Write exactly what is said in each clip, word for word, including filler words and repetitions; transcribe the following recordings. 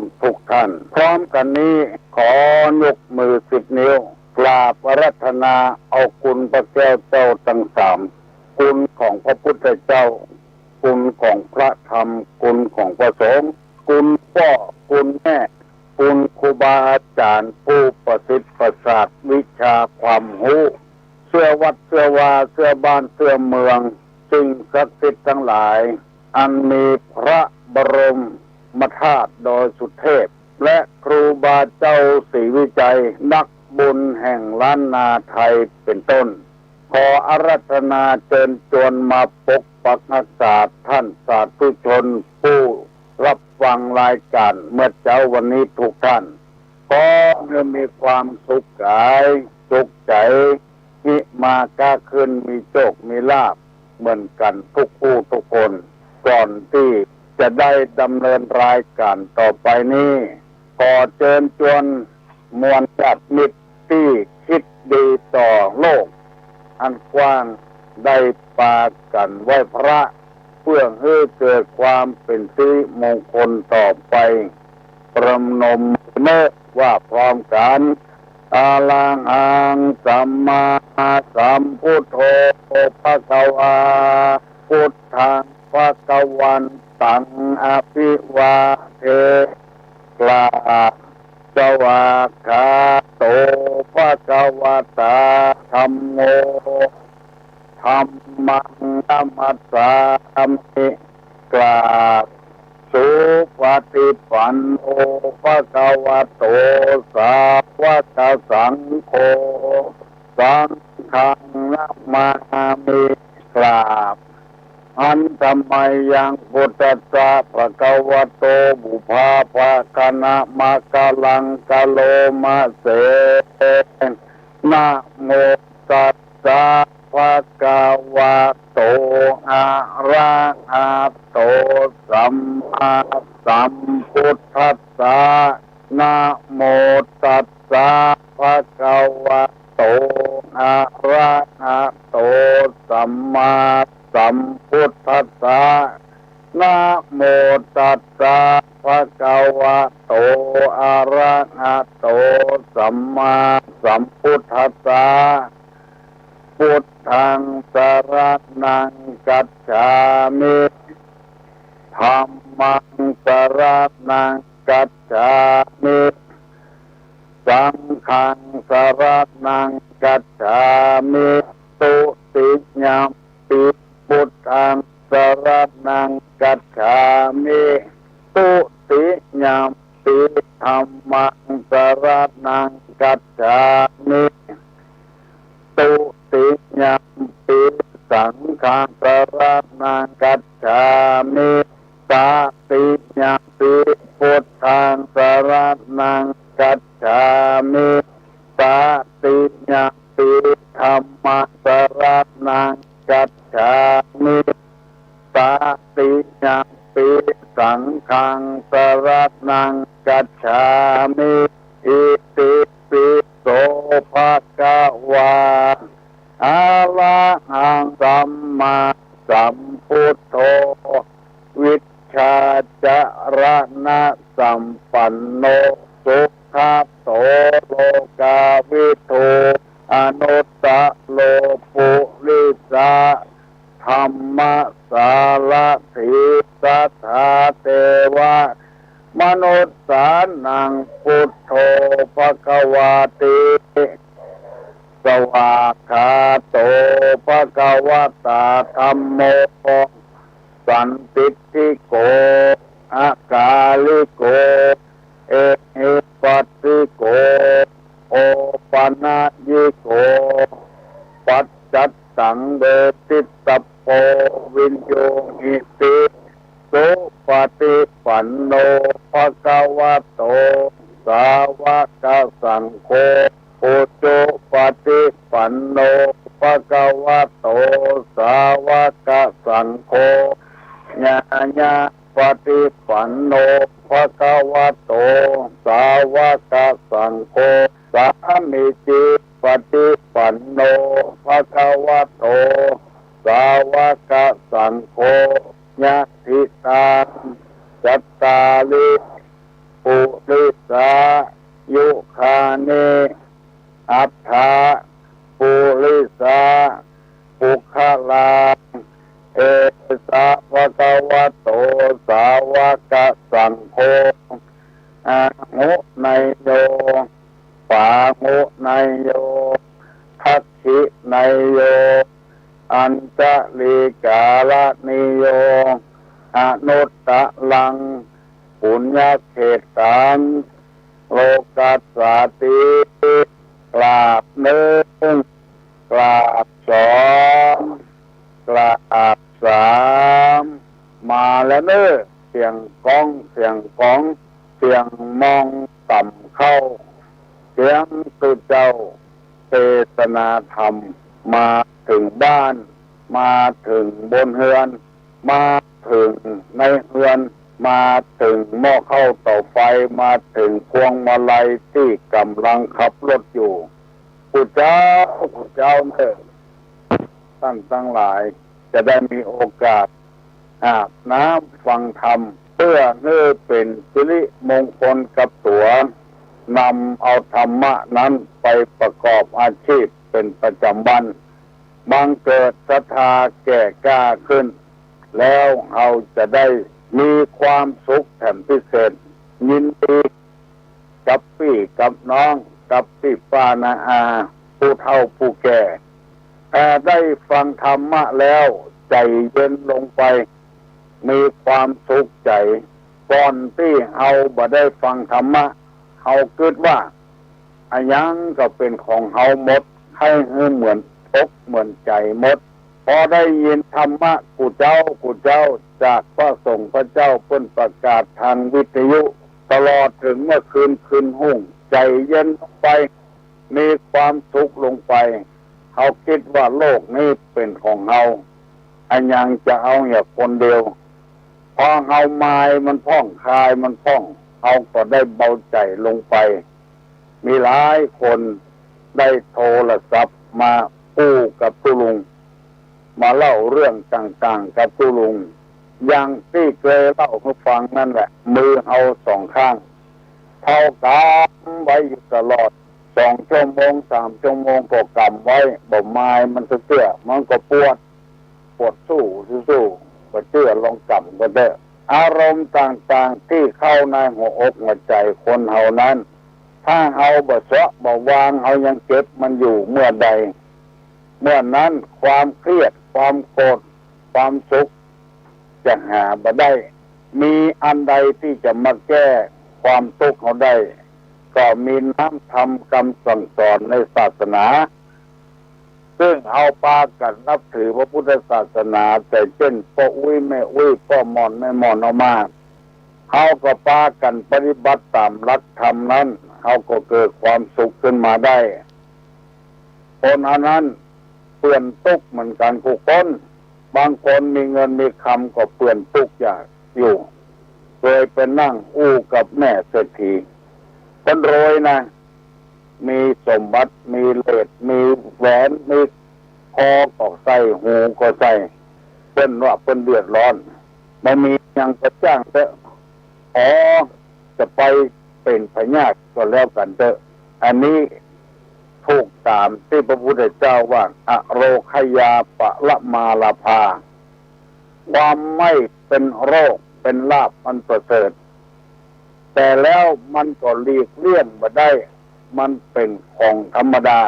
ำทุกท่าน พร้อมกั๋นนี้ ขอยกมือสิบนิ้ว กราบอาราธนาเอาคุณพระแก้วเจ้าตังสาม คุณของพระพุทธเจ้า คุณของพระธรรม คุณของพระสงฆ์ คุณป้อ คุณแม่ คุณครูบาอาจ๋ารย์ ผู้ประสิทธิ์ประสาทวิชาความฮู้ เสื้อวัด เสื้อวา เสื้อบ้าน เสื้อเมือง สิ่งศักดิ์สิทธิ์ตังหลาย อันมีพระบรมธาตุดอยสุเทพ และครูบาเจ้าศรีวิชัย นักบุญแห่งล้านนาไทย เป๋นต้น ขออาราธนาเจิญจวนมาปกปักรักษาท่านสาธุชน ผู้รับฟังรายก๋านเมื่อเจ๊าวันนี้ทุกท่าน ขอหื้อมีความสุขก๋าย สุขใจ๋ ฮิมาก๊าขึ้น มีโชค มีลาภ เหมือนกั๋นทุกผู้ทุกคน ก่อนตี้จะได้ดำเนินรายก๋านต่อไปนี้ ขอเจิญจวนมวลญาติมิตรตี้คิดดีต่อโลกอันกว้าง ได้ปากั๋นไหว้พระ เปื้อหื้อเกิดความเป๋นสิริมงคลต่อไป ประนมมือว่าพร้อมกั๋น อะระหัง สัมมาสัมพุทโธ ภะคะวา พุทธัง ภะคะวันตัง อะภิวาเทมิ กราบ สวากขาโต ภะคะวะตา ธัมโม ธัมมัง นะมัสสามิ กราบ สุปะฏิปันโน ภะคะวะโต สาวะกะสังโฆ สังฆัง นะมามิ กราบ หันธะมะยัง พุทธัสสะ ภะคะวะโต ปุพพะ ภะคะนะมะกะลัง กะโลมะเส นะโมตัสสะ ภะคะวะโต อะระหะโต สัมมาสัมพุทธัสสะ นะโมตัสสะ ภะคะวะโต อะระหะโต สัมมาสัมพุทธัสสะ นะโมตัสสะ ภะคะวะโต อะระหะโต สัมมาสัมพุทธัสสะ พุทธัง สะระณัง กัจฉามิ ธัมมัง สะระณัง กัจฉามิ สังฆัง สะระณัง กัจฉามิ ตุติยัมปิ พุทธัง สะระณัง กัจฉามิ ตุติยัมปิ ธัมมัง สะระณัง กัจฉามิ ตุติยัมปิ สังฆัง สะระณัง กัจฉามิ ตะติยัมปิ พุทธัง สะระณัง กัจฉามิ ตะติยัมปิ ธัมมัง สะระณัง กัจฉามิ ตะติยัมปิ สังฆัง สะระณัง กัจฉามิ อิติปิโส ภะคะวา อะระหัง สัมมาสัมพุทโธ วิชชาจะระณะสัมปันโน สุขะโต โลกาวิทู อนุตตะโร ปุริสะธัมมะสารถี สัทธาเทวะมนุสสานัง พุทโธ ภะคะวาติ สวากขาโต ภะคะวะตา ธัมโม สันทิฏฐิโก อะกาลิโก เอหิปัสสิโก โอปะนะยิโก ปัจจัตตัง เวทิตตะโป วินยูหิติ สุปะฏิปันโน ภะคะวะโต สาวะกะสังโฆ อุจุปะฏิปันโน ภะคะวะโต สาวะกะสังโฆ ญาญาปะฏิปันโน ภะคะวะโต สาวะกะสังโฆ สามีจิปะฏิปันโน ภะคะวะโต สาวะกะสังโฆ ยะถิตัง จัตตาริ หุเนยโย ปาหุเนยโย ทักขิเนยโย อัญชลีกาลนิโย อนุตตรัง ปุญญเขตตัง โลกัสสาติ กราบหนึ่ง กราบสอง กราบสาม มาแล้วเน้อ เสียงก้อง เสียงก๋อง เสียงมองต่ำเข้า เสียงตุ๊เจ้าเทศนาธรรม มาเถิงบ้าน มาเถิงบนเฮือน มาเถิงในเฮือน มาเถิงหม้อข้าวเต๋าไฟ มาเถิงพวงมาลัยตี้ก่ำลังขับรถอยู่ กูเจ้า กูเจ้าเน้อ ต้านตังหลายจะได้มีโอกาสอาบน้ำฟังธรรม เปื้อหื้อเป๋นสิริมงคลกับตั๋ว นำเอาธรรมะนั้นไปประกอบอาชีพเป๋นประจ๋ำวัน บังเกิดศรัทธาแก่กล้าขึ้น แล้วเฮาจะได้มีความสุขแถมพิเศษ ยินดีกับปี้กับน้อง กับปี้ป้าน้าอา ผู้เฒ่าผู้แก่ ถ้าได้ฟังธรรมะแล้วใจ๋เย็นลงไป มีความสุขใจ๋ ก่อนตี้เฮาบ่ได้ฟังธรรมะ เฮากึ๊ดว่า อะหยังก็เป๋นของเฮาหมด ใค่หื้อเหมือนอกเหมือนใจ๋หมด พอได้ยินธรรมะ กูเจ้า กูเจ้า จากพระสงฆ์พระเจ้าเปิ้นประกาศตางวิทยุ ตลอดเถิงเมื่อคืนคืนฮุ่ง ใจ๋เย็นลงไป มีความสุขลงไป เฮากึ๊ดว่าโลกนี้เป๋นของเฮา อะหยังจะเอาเหียคนเดียว พอเฮามายมันพ่อง คายมันพ่อง เฮาก็ได้เบาใจ๋ลงไป มีหลายคนได้โทรศัพท์มาอู้กับตุ๊ลุง มาเล่าเรื่องต่างๆ กับตุ๊ลุง อย่างตี้เกยเล่าหื้อฟังนั่นแหละ มือเฮาสองข้าง เฮากำไว้อยู่ตลอด สองชั่วโมง สามชั่วโมงก็กำไว้ บ่มายมันสักเตื้อ มันก็ปวด ปวดสู้ สู้ๆ บ่เจื้อลองกำก็เต๊อะ อารมณ์ต่างๆ ตี้เข้าในหัวอกหัวใจ๋คนเฮานั้น ถ้าเฮาบ่เซาะบ่วาง เฮายังเก็บมันอยู่เมื่อใด เมื่อนั้นความเครียด ความโกรธ ความสุขจะหาบ่ได้ มีอันใดตี้จะมาแก้ความตุ๊กข์เฮาได้ ก็มีน้ำธรรมกำสั่งสอนในศาสนา ซึ่งเฮาปากั๋นนับถือพระพุทธศาสนา แต่เจ้นป้ออุ๊ยแม่อุ๊ย ป้อหม่อนแม่หม่อนเฮามา เฮาก็ปากั๋นปฏิบัติต๋ามหลักธรรมนั้น เฮาก็เกิดความสุขขึ้นมาได้ คนอันนั้นเปื้อนตุ๊กข์เหมือนกั๋นกู้คน บางคนมีเงินมีคำก็เปื้อนตุ๊กข์ยากอยู่ เกยไปนั่งอู้กับแม่เศรษฐี เปิ้นรวยนะ มีสมบัติ มีเหรียญ มีแหวน มีคอก็ใส่ หูก็ใส่ เปิ้นว่าเปิ้นเดือดร้อน บ่มีหยังก็จ้างเต๊อะ ขอจะไปเป๋นพญาธิก็แล้วกั๋นเต๊อะ อันนี้ถูกต๋ามตี้พระพุทธเจ้าว่า อโรคยาปะระมาลาภา ความไม่เป็นโรคเป็นลาภอันประเสริฐ แต่แล้วมันก็หลีกเลี่ยงบ่ได้ มันเป๋นของธรรมดา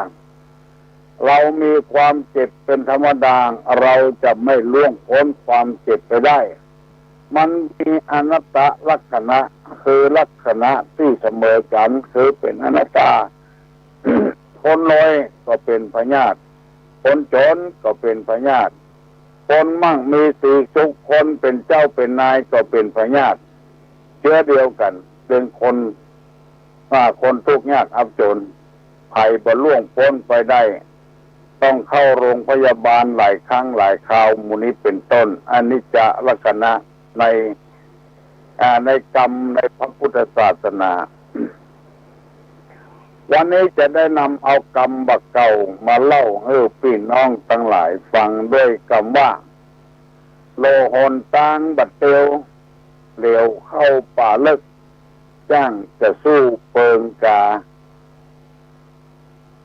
เรามีความเจ็บเป็นธรรมดา เราจะไม่ล่วงพ้นความเจ็บไปได้ มันมีอนัตตลักษณะ คือลักษณะตี้เสมอกั๋น คือเป๋นอนัตตา คนรวยก็เป๋นพญาธิ คนจนก็เป๋นพญาธิ คนมั่งมีสีสุข คนเป๋นเจ้าเป๋นนายก็เป๋นพญาธิ เจื้อเดียวกั๋น เป๋นคน ว่าคนตุ๊กข์ยากอับจน ใผบ่ล่วงป๊นไปได้ ต้องเข้าโรงพยาบาลหลายครั้งหลายคราว หมู่นี้เป๋นต้น อนิจจลักษณะใน อ่า ในกรรมในพระพุทธศาสนา วันนี้จะได้นำเอากำบ่าเก่ามาเล่าหื้อปี้น้องตังหลายฟังด้วยกำว่า โลหนตางบ่าเตียว เหลียวเข้าป่าเลิ็ก จ้างจะสู้เปิงกา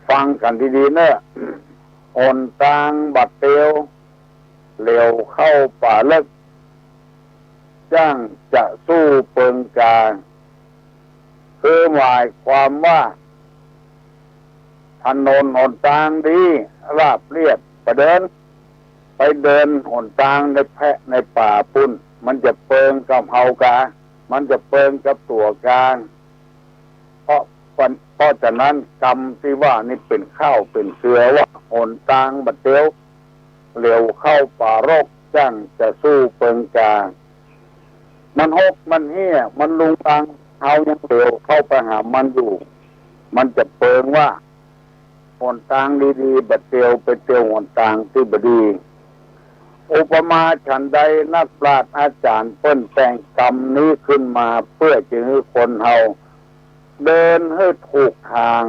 ฟังกั๋นดีๆ เน่อ หนตางบ่าเตียว เหลียวเข้าป่าเลิ็ก จ้างจะสู้เปิงกา คือหมายความว่า ถนนหนตางดี ราบเรียบ ไปเดิน ไปเดินหนตางในแพะในป่าปู้น มันจะเปิงกับเฮากา มันจะเปิงกับตั๋วกา เพราะ เพราะฉะนั้นกำตี้ว่านี่เป๋นข้าวเป๋นเสือว่า หนตางบ่าเตียว เหลียวเข้าป่ารก จั้งจะสู้เปิงกา มันฮก มันเฮี้ย มันลุงรัง เฮายังเหลียวเข้าไปหามันอยู่ มันจะเปิงว่า หนตางดีๆ บ่าเตียว ไปเตียวหนตางตี้บ่ดี อุปมาฉันใด นักปราชญ์อาจ๋ารย์เปิ้นแต่งกำนี้ขึ้นมา เปื้อจะหื้อคนเฮาเดินหื้อถูกตาง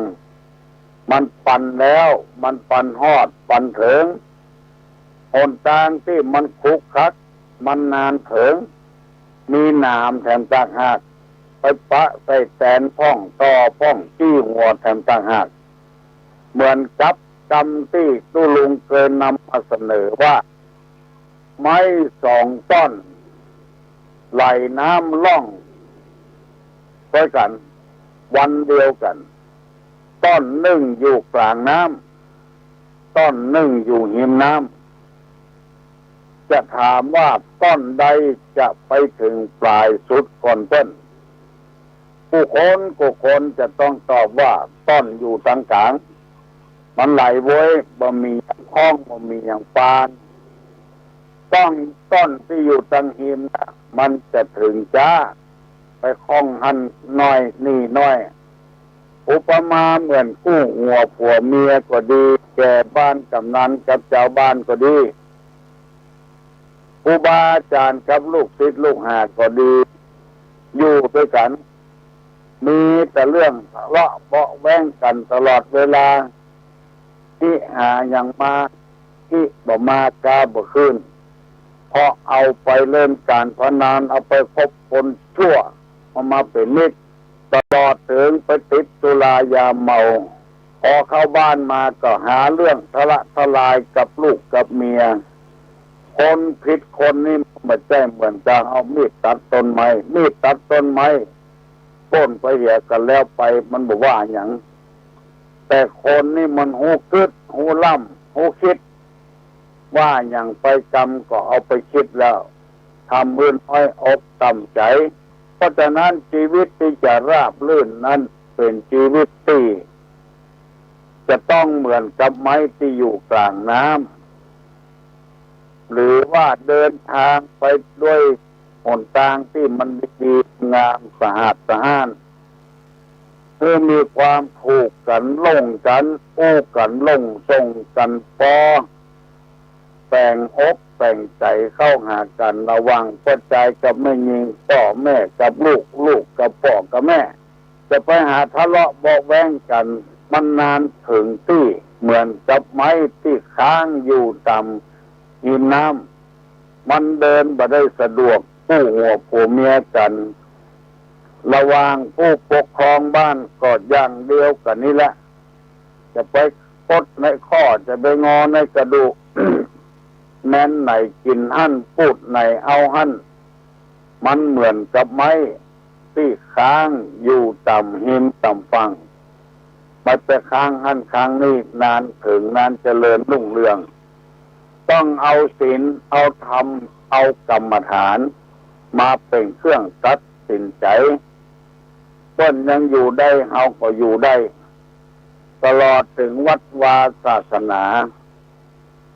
มันปันแล้ว มันปันฮอด ปันเถิง หนตางตี้มันขรุขระ มันนานเถิง มีหนามแถมต่างหาก ไปปะใส่แตนพ่อง ต่อพ่อง จี้หัวแถมต่างหาก เหมือนกับกำตี้ตุ๊ลุงเกยนำมาเสนอว่า ไม้สองต้อน ไหลน้ำล่องตวยกั๋น วันเดียวกั๋น ต้อนนึ่งอยู่ก๋างน้ำ ต้อนนึ่งอยู่ฮิมน้ำ จะถามว่าต้อนใดจะไปเถิงป๋ายสุดก่อนเปิ้น กู้คนกู้คนจะต้องตอบว่า ต้อนอยู่ตางก๋าง มันไหลเว้ย บ่มีหยังค้อง บ่มีหยังปาน ต้อน ต้อนตี้อยู่ตางฮิมน่ะ มันจะเถิงจ๊า ไปค้องหั้นน้อยนี่น้อย อุปมาเหมือนกู้หัวผัวเมียก็ดี แก่บ้านก๋ำนันกับจาวบ้านก็ดี ครูบาอาจ๋ารย์กับลูกศิษย์ลูกหาก็ดี อยู่ตวยกั๋น มีแต่เรื่องทะเลาะเบาะแว้งกั๋นตลอดเวลา อิหาหยังมา อิบ่มา กาบ่คืน เพราะเอาไปเล่นก๋านพนัน เอาไปคบคนชั่ว เอามาเป๋นมิตร ตลอดเถิงไปติดสุรายาเมา พอเข้าบ้านมาก็หาเรื่องทะเลาะทะลายกับลูกกับเมีย คนผิดคนนี่มันบ่ใจ้เหมือนกับเอามีดตัดต้นไม้ มีดตัดต้นไม้ โค่นไปเหียก็แล้วไป มันบ่ว่าหยัง แต่คนนี่มันฮู้กึ๊ด ฮู้ล้ำ ฮู้กึ๊ด ว่าหยังไปกำก็เอาไปกึ๊ดแล้ว ทำหื้อน้อยอกต่ำใจ๋ เพราะฉะนั้นชีวิตตี้จะราบรื่นนั้นเป๋นชีวิตตี้จะต้องเหมือนกับไม้ตี้อยู่ก๋างน้ำ หรือว่าเดินตางไปตวยหนตางตี้มันดีๆ งามสะอาดสะอ้าน หื้อมีความถูกกั๋น ลงกั๋น อู้กั๋น ลงส่งกั๋น ปอแป๋งอกแป๋งใจ๋เข้าหากั๋น ระหว่างป้อจายกับแม่ญิง ป้อแม่กับลูก ลูกกับป้อกับแม่ จะไปหาทะเลาะเบาะแว้งกั๋น มันนานเถิงตี้ เหมือนกับไม้ตี้ค้างอยู่ต๋ามฮิมน้ำ มันเดินบ่ได้สะดวก กู้หัวผัวเมียกั๋น ระหว่างผู้ปกครองบ้านก็อย่างเดียวกั๋นนี่แหละ จะไปกดในข้อ จะไปงอในกระดูก แม้นไหนกิ๋นหั้น ปูดไหนเอาหั้น มันเหมือนกับไม้ตี้ค้างอยู่ต๋ามฮิมต๋ามฝั่ง มันไปค้างหั้นค้างนี่ นานเถิงนานเจริญรุ่งเรือง ต้องเอาศีล เอาธรรม เอากรรมฐาน มาเป๋นเครื่องตัดสินใจ๋ เปิ้นยังอยู่ได้ เฮาก็อยู่ได้ ตลอดเถิงวัดวาศาสนา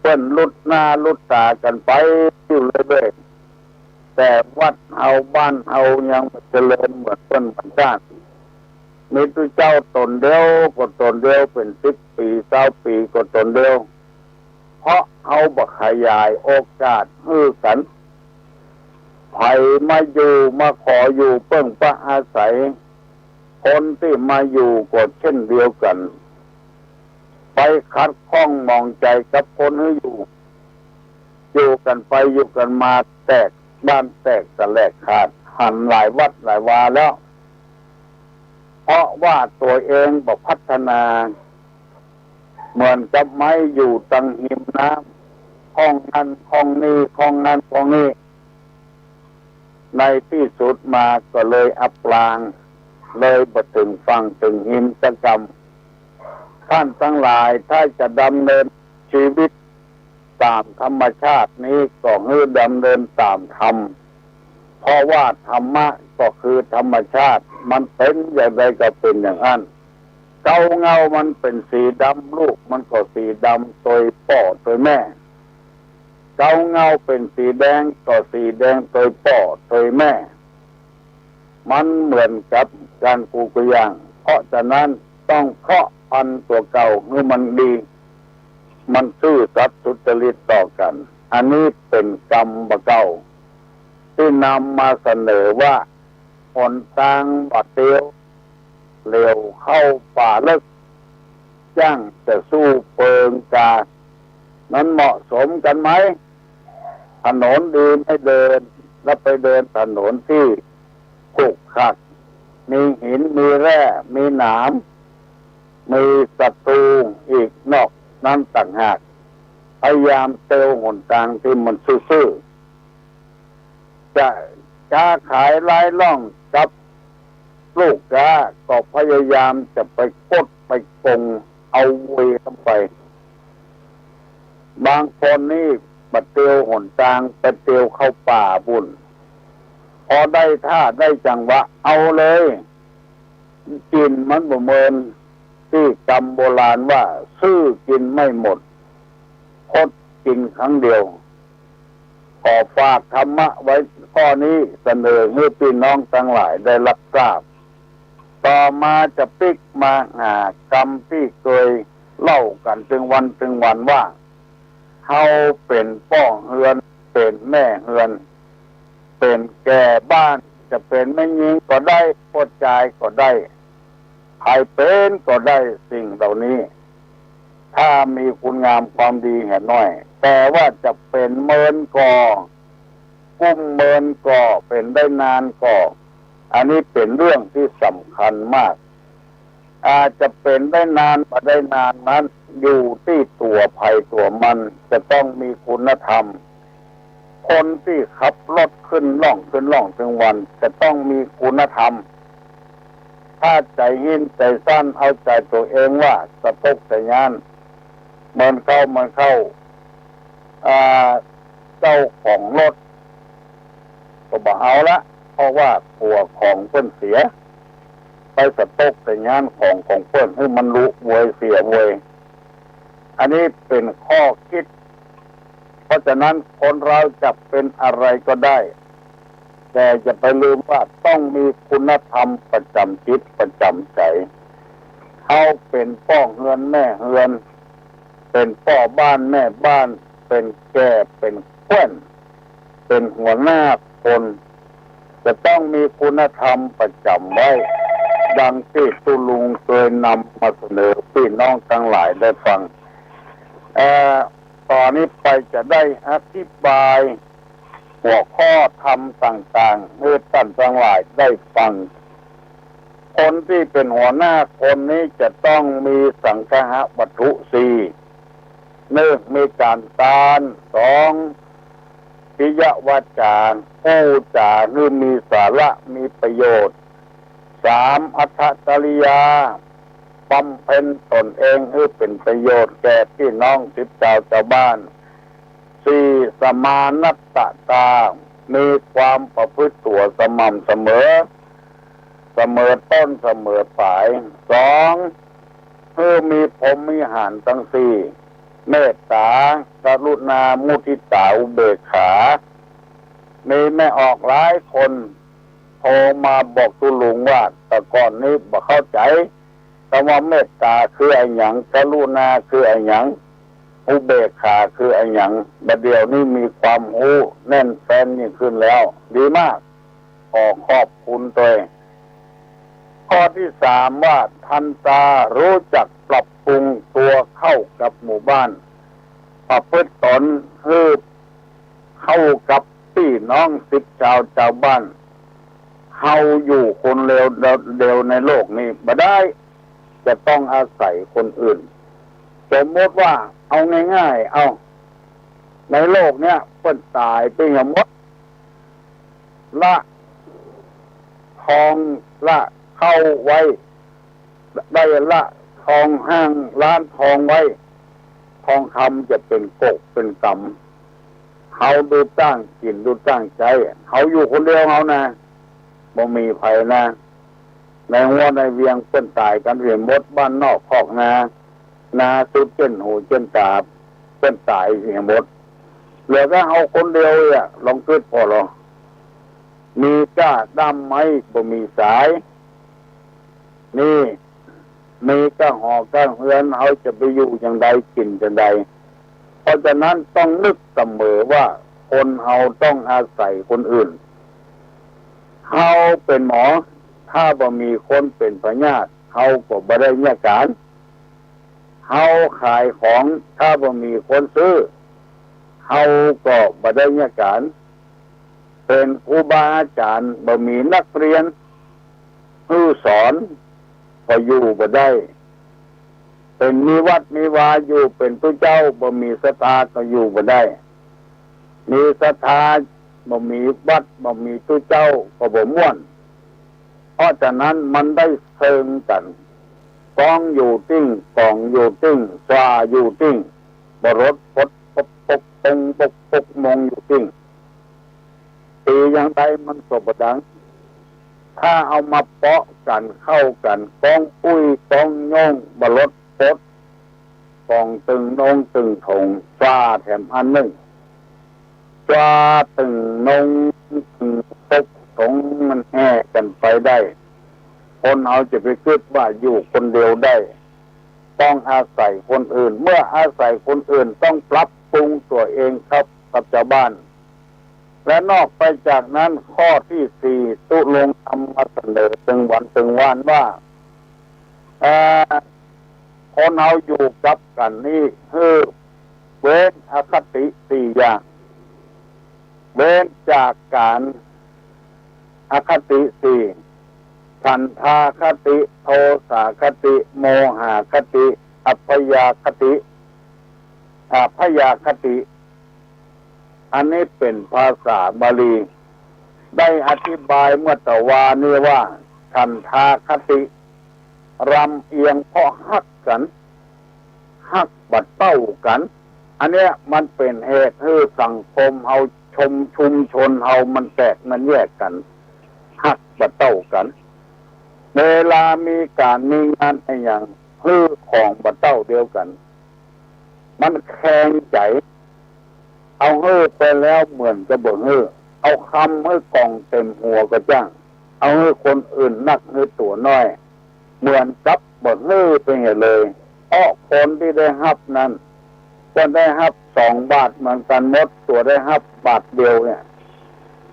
เปิ้นลุดหน้าลุดต๋ากั๋นไปอยู่เรื่อยๆ แต่วัดเฮาบ้านเฮายังบ่เจริญเหมือนเปิ้นเหมือนก้าน มีตุ๊เจ้าต๋นเดียวก็ต๋นเดียว เป๋นสิบปี๋ซาวปี๋ก็ต๋นเดียว เพราะเฮาบ่ขยายโอกาสหื้อกั๋น ใผมาอยู่มาขออยู่เปิ้งปะอาศัย คนตี้มาอยู่ก็เช่นเดียวกั๋น ไปขัดข้องหมองใจ๋กับคนหื้ออยู่ อยู่กั๋นไปอยู่กั๋นมาแตกบ้านแตกสะแหลกขาด หันหลายวัดหลายวาแล้ว เพราะว่าตั๋วเองบ่พัฒนา เหมือนกับไม้อยู่ตังฮิมน้ำ ข้องหั้นข้องนี่ ข้องหั้นข้องนี่ ในตี้สุดมาก็เลยอับปาง เลยบ่เถิงฝั่งเถิงหินสักกำ ท่านตังหลายถ้าจะดำเนินชีวิตต๋ามธรรมชาตินี้ก็หื้อดำเนินต๋ามธรรม เพราะว่าธรรมะก็คือธรรมชาติ มันเป๋นอย่างใดก็เป๋นอย่างอั้น เก๊าเง้ามันเป๋นสีดำ ลูกมันก็สีดำโตยป้อโตยแม่ เก๊าเง้าเป๋นสีแดงก็สีแดงโตยป้อโตยแม่ มันเหมือนกั๋นกู้ๆ อย่าง เพราะฉะนั้นต้องเพาะพันธุ์ตั๋วเก่าหื้อมันดี มันซื่อสัตย์สุจริตต่อกั๋น อันนี้เป๋นกรรมบ่าเก่า ตี้นำมาเสนอว่า หนตางบ่าเตียว เหลวเข้าป่าเลิ็ก จ้างจะสู้เปิงกา มันเหมาะสมกั๋นไหม ถนนดีไม่เดิน แล้วไปเดินถนนตี้ขรุขระ มีหิน มีแร่ มีหนาม มีศัตรูอีกนอกนั้นต่างหาก พยายามเตียวหนตางตี้มันซื่อๆ จะค้าขายล้ายล่องกับลูกค้า ก็พยายามจะไปกดไปโกงเอาเวยเข้าไป บางคนนี่บ่าเตียวหนตาง ไปเตียวเข้าป่าปู๊น พอได้ท่าได้จังหวะเอาเลย กิ๋นมันบ่เมิน ตี้กำโบราณว่า ซื่อกิ๋นไม่หมด คดกิ๋นครั้งเดียว ขอฝากธรรมะไว้ข้อนี้ เสนอหื้อปี้น้องตังหลายได้รับทราบ ต่อมาจะปิ๊กมาหากำตี้เกยเล่ากั๋นตึงวันตึงวันว่า เฮาเป๋นป้อเฮือน เป๋นแม่เฮือน เป๋นแก่บ้าน จะเป๋นแม่ญิงก็ได้ ป้อจายก็ได้ ใผเป๋นก็ได้ สิ่งเหล่านี้ ถ้ามีคุณงามความดีเหียน้อย แต่ว่าจะเป๋นเมินก่อ กุ้มเมินก่อ เป๋นได้นานก่อ อันนี้เป๋นเรื่องตี้สำคัญมาก อาจจะเป๋นได้นานบ่ได้นานนั้น อยู่ตี้ตั๋วใผตั๋วมัน จะต้องมีคุณธรรม คนตี้ขับรถขึ้นล่องขึ้นล่องตึงวัน จะต้องมีคุณธรรม ถ้าใจ๋หิ้นใจ๋สั้น เอาใจ๋ตั๋วเองว่าสะตกสะย้าน เมินเข้าเมินเข้า อ่า เจ้าของรถก็บ่เอาละ เพราะว่ากั๋วของเปิ้นเสีย ไปสะตกสะย้านของของเปิ้น หื้อมันลุเวยเสียเวย อันนี้เป๋นข้อคิด เพราะฉะนั้นคนเราจะเป๋นอะไรก็ได้ แต่อย่าไปลืมว่าต้องมีคุณธรรมประจ๋ำจิตประจ๋ำใจ๋ เฮาเป๋นป้อเฮือนแม่เฮือน เป๋นป้อบ้านแม่บ้าน เป๋นแก่ เป๋นแคว่น เป๋นหัวหน้าคน จะต้องมีคุณธรรมประจ๋ำไว้ ดังตี้ตุ๊ลุงเกยนำมาเสนอปี้น้องตังหลายได้ฟัง เอ่อ ต่อนี้ไปจะได้อธิบายหัวข้อธรรมต่างๆ หื้อต้านตังหลายได้ฟัง คนตี้เป๋นหัวหน้าคนนี้จะต้องมีสังคหวัตถุสี่ นึ่ง มีก๋านตาน สอง ปิยวาจา อู้จ๋าหื้อมีสาระมีประโยชน์ สาม อัตถกิริยา บำเพ็ญต๋นเองหื้อเป๋นประโยชน์แก่ปี้น้องสิทธิ์จาวจาวบ้าน สี่ สมานัตตา มีความประพฤติตั๋วสม่ำเสมอ เสมอต้นเสมอปลาย สอง หื้อมีพรหมวิหารตังสี่ เมตตา กรุณา มุทิตา อุเบกขา มีแม่ออกหลายคนโทรมาบอกตุ๊ลุงว่า แต่ก่อนนี้บ่เข้าใจ๋ กำว่าเมตตาคืออะหยัง กรุณาคืออะหยัง อุเบกขาคืออะหยัง บ่าเดี่ยวนี้มีความฮู้แน่นแฟ้นยิ่งขึ้นแล้ว ดีมาก ขอขอบคุณตวย ข้อตี้สามว่า ทันตา ฮู้จักปรับปรุงตั๋วเข้ากับหมู่บ้าน ประพฤติต๋นหื้อเข้ากับปี้น้องสิทธิ์จาวจาวบ้าน เฮาอยู่คนเดียว เดียวในโลกนี้บ่ได้ จะต้องอาศัยคนอื่น สมมติว่าเอาง่ายๆ เอา ในโลกเนี้ยเปิ้นต๋ายไปหมด ละทอง ละค เข้าไว้ ได้ละทองห้างร้านทองไว้ ทองคำจะเป๋นกกเป๋นกำ เฮาดูตั้งกิ๋นดูตั้งใจ๊ เฮาอยู่คนเดียวเฮานะ บ่มีใผนะ ในฮั้วในเวียงเปิ้นต๋ายกั๋นเหียหมด บ้านนอกคอกนา นาสุดเจ้นหูเจ้นต๋า เปิ้นต๋ายเหียหมด เหลือแต่เฮาคนเดียวเนี่ย ลองกึ๊ดผ่อลอ มีก้าด้ามไม้บ่มีสาย นี่ มีก้าหอก้าเฮือน เฮาจะไปอยู่จั่งใดกิ๋นจั่งใด เพราะฉะนั้นต้องนึกเสมอว่าคนเฮาต้องอาศัยคนอื่น เฮาเป๋นหมอ ถ้าบ่มีคนเป๋นพยาธิ เฮาก็บ่ได้เยียะก๋าน เฮาขายของ ถ้าบ่มีคนซื้อ เฮาก็บ่ได้เยียะก๋าน เป๋นครูบาอาจ๋ารย์ บ่มีนักเฮียนหื้อสอน ก็อยู่บ่ได้ เป๋นมีวัดมีวาอยู่ เป๋นตุ๊เจ้า บ่มีศรัทธาก็อยู่บ่ได้ มีศรัทธา บ่มีวัด บ่มีตุ๊เจ้า ก็บ่ม่วน เพราะฉะนั้นมันได้เซิงกั๋น กองอยู่ติ้ง ก๋องอยู่ติ้ง สว่าอยู่ติ้ง บ่ลดปดปกปกปงปกปกมงอยู่ติ้ง ตี๋จั่งใดมันก็บ่ดัง ถ้าเอามาเปาะกั๋นเข้ากั๋น กองปุ้ยกองโย่ง บ่ลดปด ก๋องตึงนงตึงถง สว่าแถมอันนึ่ง สว่าตึงนงตึงปกถง มันแห่กั๋นไปได้ คนเฮาจะไปกึ๊ดว่าอยู่คนเดียวได้ ต้องอาศัยคนอื่น เมื่ออาศัยคนอื่นต้องปรับปรุงตั๋วเองครับ กับจาวบ้าน และนอกไปจากนั้นข้อตี้สี่ ตุ๊ลุงนำมาเสนอตึงวันตึงวานว่า เอ่อ คนเฮาอยู่กับกั๋นนี้หื้อเว้นอคติสี่อย่าง เว้นจากก๋านอคติสี่ ฉันทาคติ โทสาคติ โมหาคติ อัพยาคติ อัพยาคติ อันนี้เป๋นภาษาบาลี ได้อธิบายเมื่อตะวานี้ว่า ฉันทาคติ ลำเอียงเพราะฮักกั๋น ฮักบ่เต้ากั๋น อันเนี้ยมันเป๋นเหตุหื้อสังคมเฮา ชม ชุมชนเฮามันแตกมันแยกกั๋น ฮักบ่เต้ากั๋น เวลามีก๋านมีงานอะหยัง หื้อของบ่เต้าเดียวกั๋น มันแคลงใจ๋ เอาหื้อไปแล้วเหมือนกับบ่หื้อ เอากำหื้อกองเต๋มหัวก็จ้าง เอาหื้อคนอื่นนักหื้อตั๋วน้อย เหมือนกับบ่หื้อไปเหียเลย เพราะคนตี้ได้ฮับนั้น ก็ได้ฮับสองบาทเหมือนกั๋นหมด ตั๋วได้ฮับบาทเดียวเนี่ย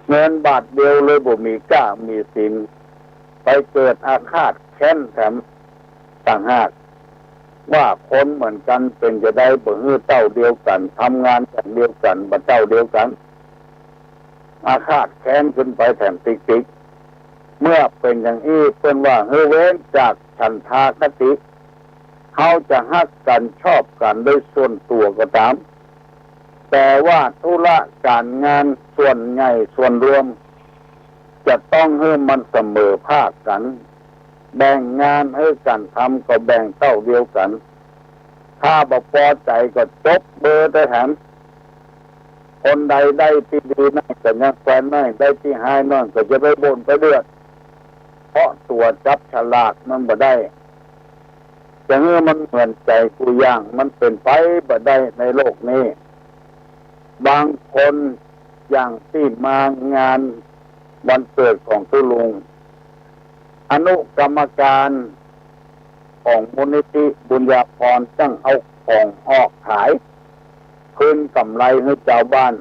เงินบาทเดียวเลยบ่มีก้ามีสิน ไปเกิดอาฆาตแค้นแถมต่างหาก ว่าคนเหมือนกั๋นเป๋นจะใดบ่หื้อเต้าเดียวกั๋น ทำงานอย่างเดียวกั๋น บ่เต้าเดียวกั๋น อาฆาตแค้นขึ้นไปแถมติ๊กๆ เมื่อเป๋นอย่างอี้เปิ้นว่าหื้อเว้นจากฉันทาคติ เฮาจะฮักกั๋นชอบกั๋นโดยส่วนตั๋วก็ต๋าม แต่ว่าธุระก๋านงานส่วนใหญ่ส่วนรวม จะต้องหื้อมันเสมอภาคกั๋น แบ่งงานหื้อกั๋นทำก็แบ่งเต้าเดียวกั๋น ถ้าบ่ปอใจ๋ก็จบเบอร์ได้แถม คนใดได้ตี้ดีน้อยก็ยังแควนน้อย ได้ตี้ฮ้ายน้อยก็จะไปบ่นไปเดือด เพราะตั๋วจับฉลากมันบ่ได้ จะหื้อมันเหมือนใจ๋กู้อย่าง มันเป๋นไปบ่ได้ในโลกนี้ บางคนอย่างตี้มางานวันเกิดของตุ๊ลุง อนุกรรมการของมูลนิธิบุญญาภรณ์ต้องเอาของออกขาย คืนก๋ำไรหื้อจาวบ้าน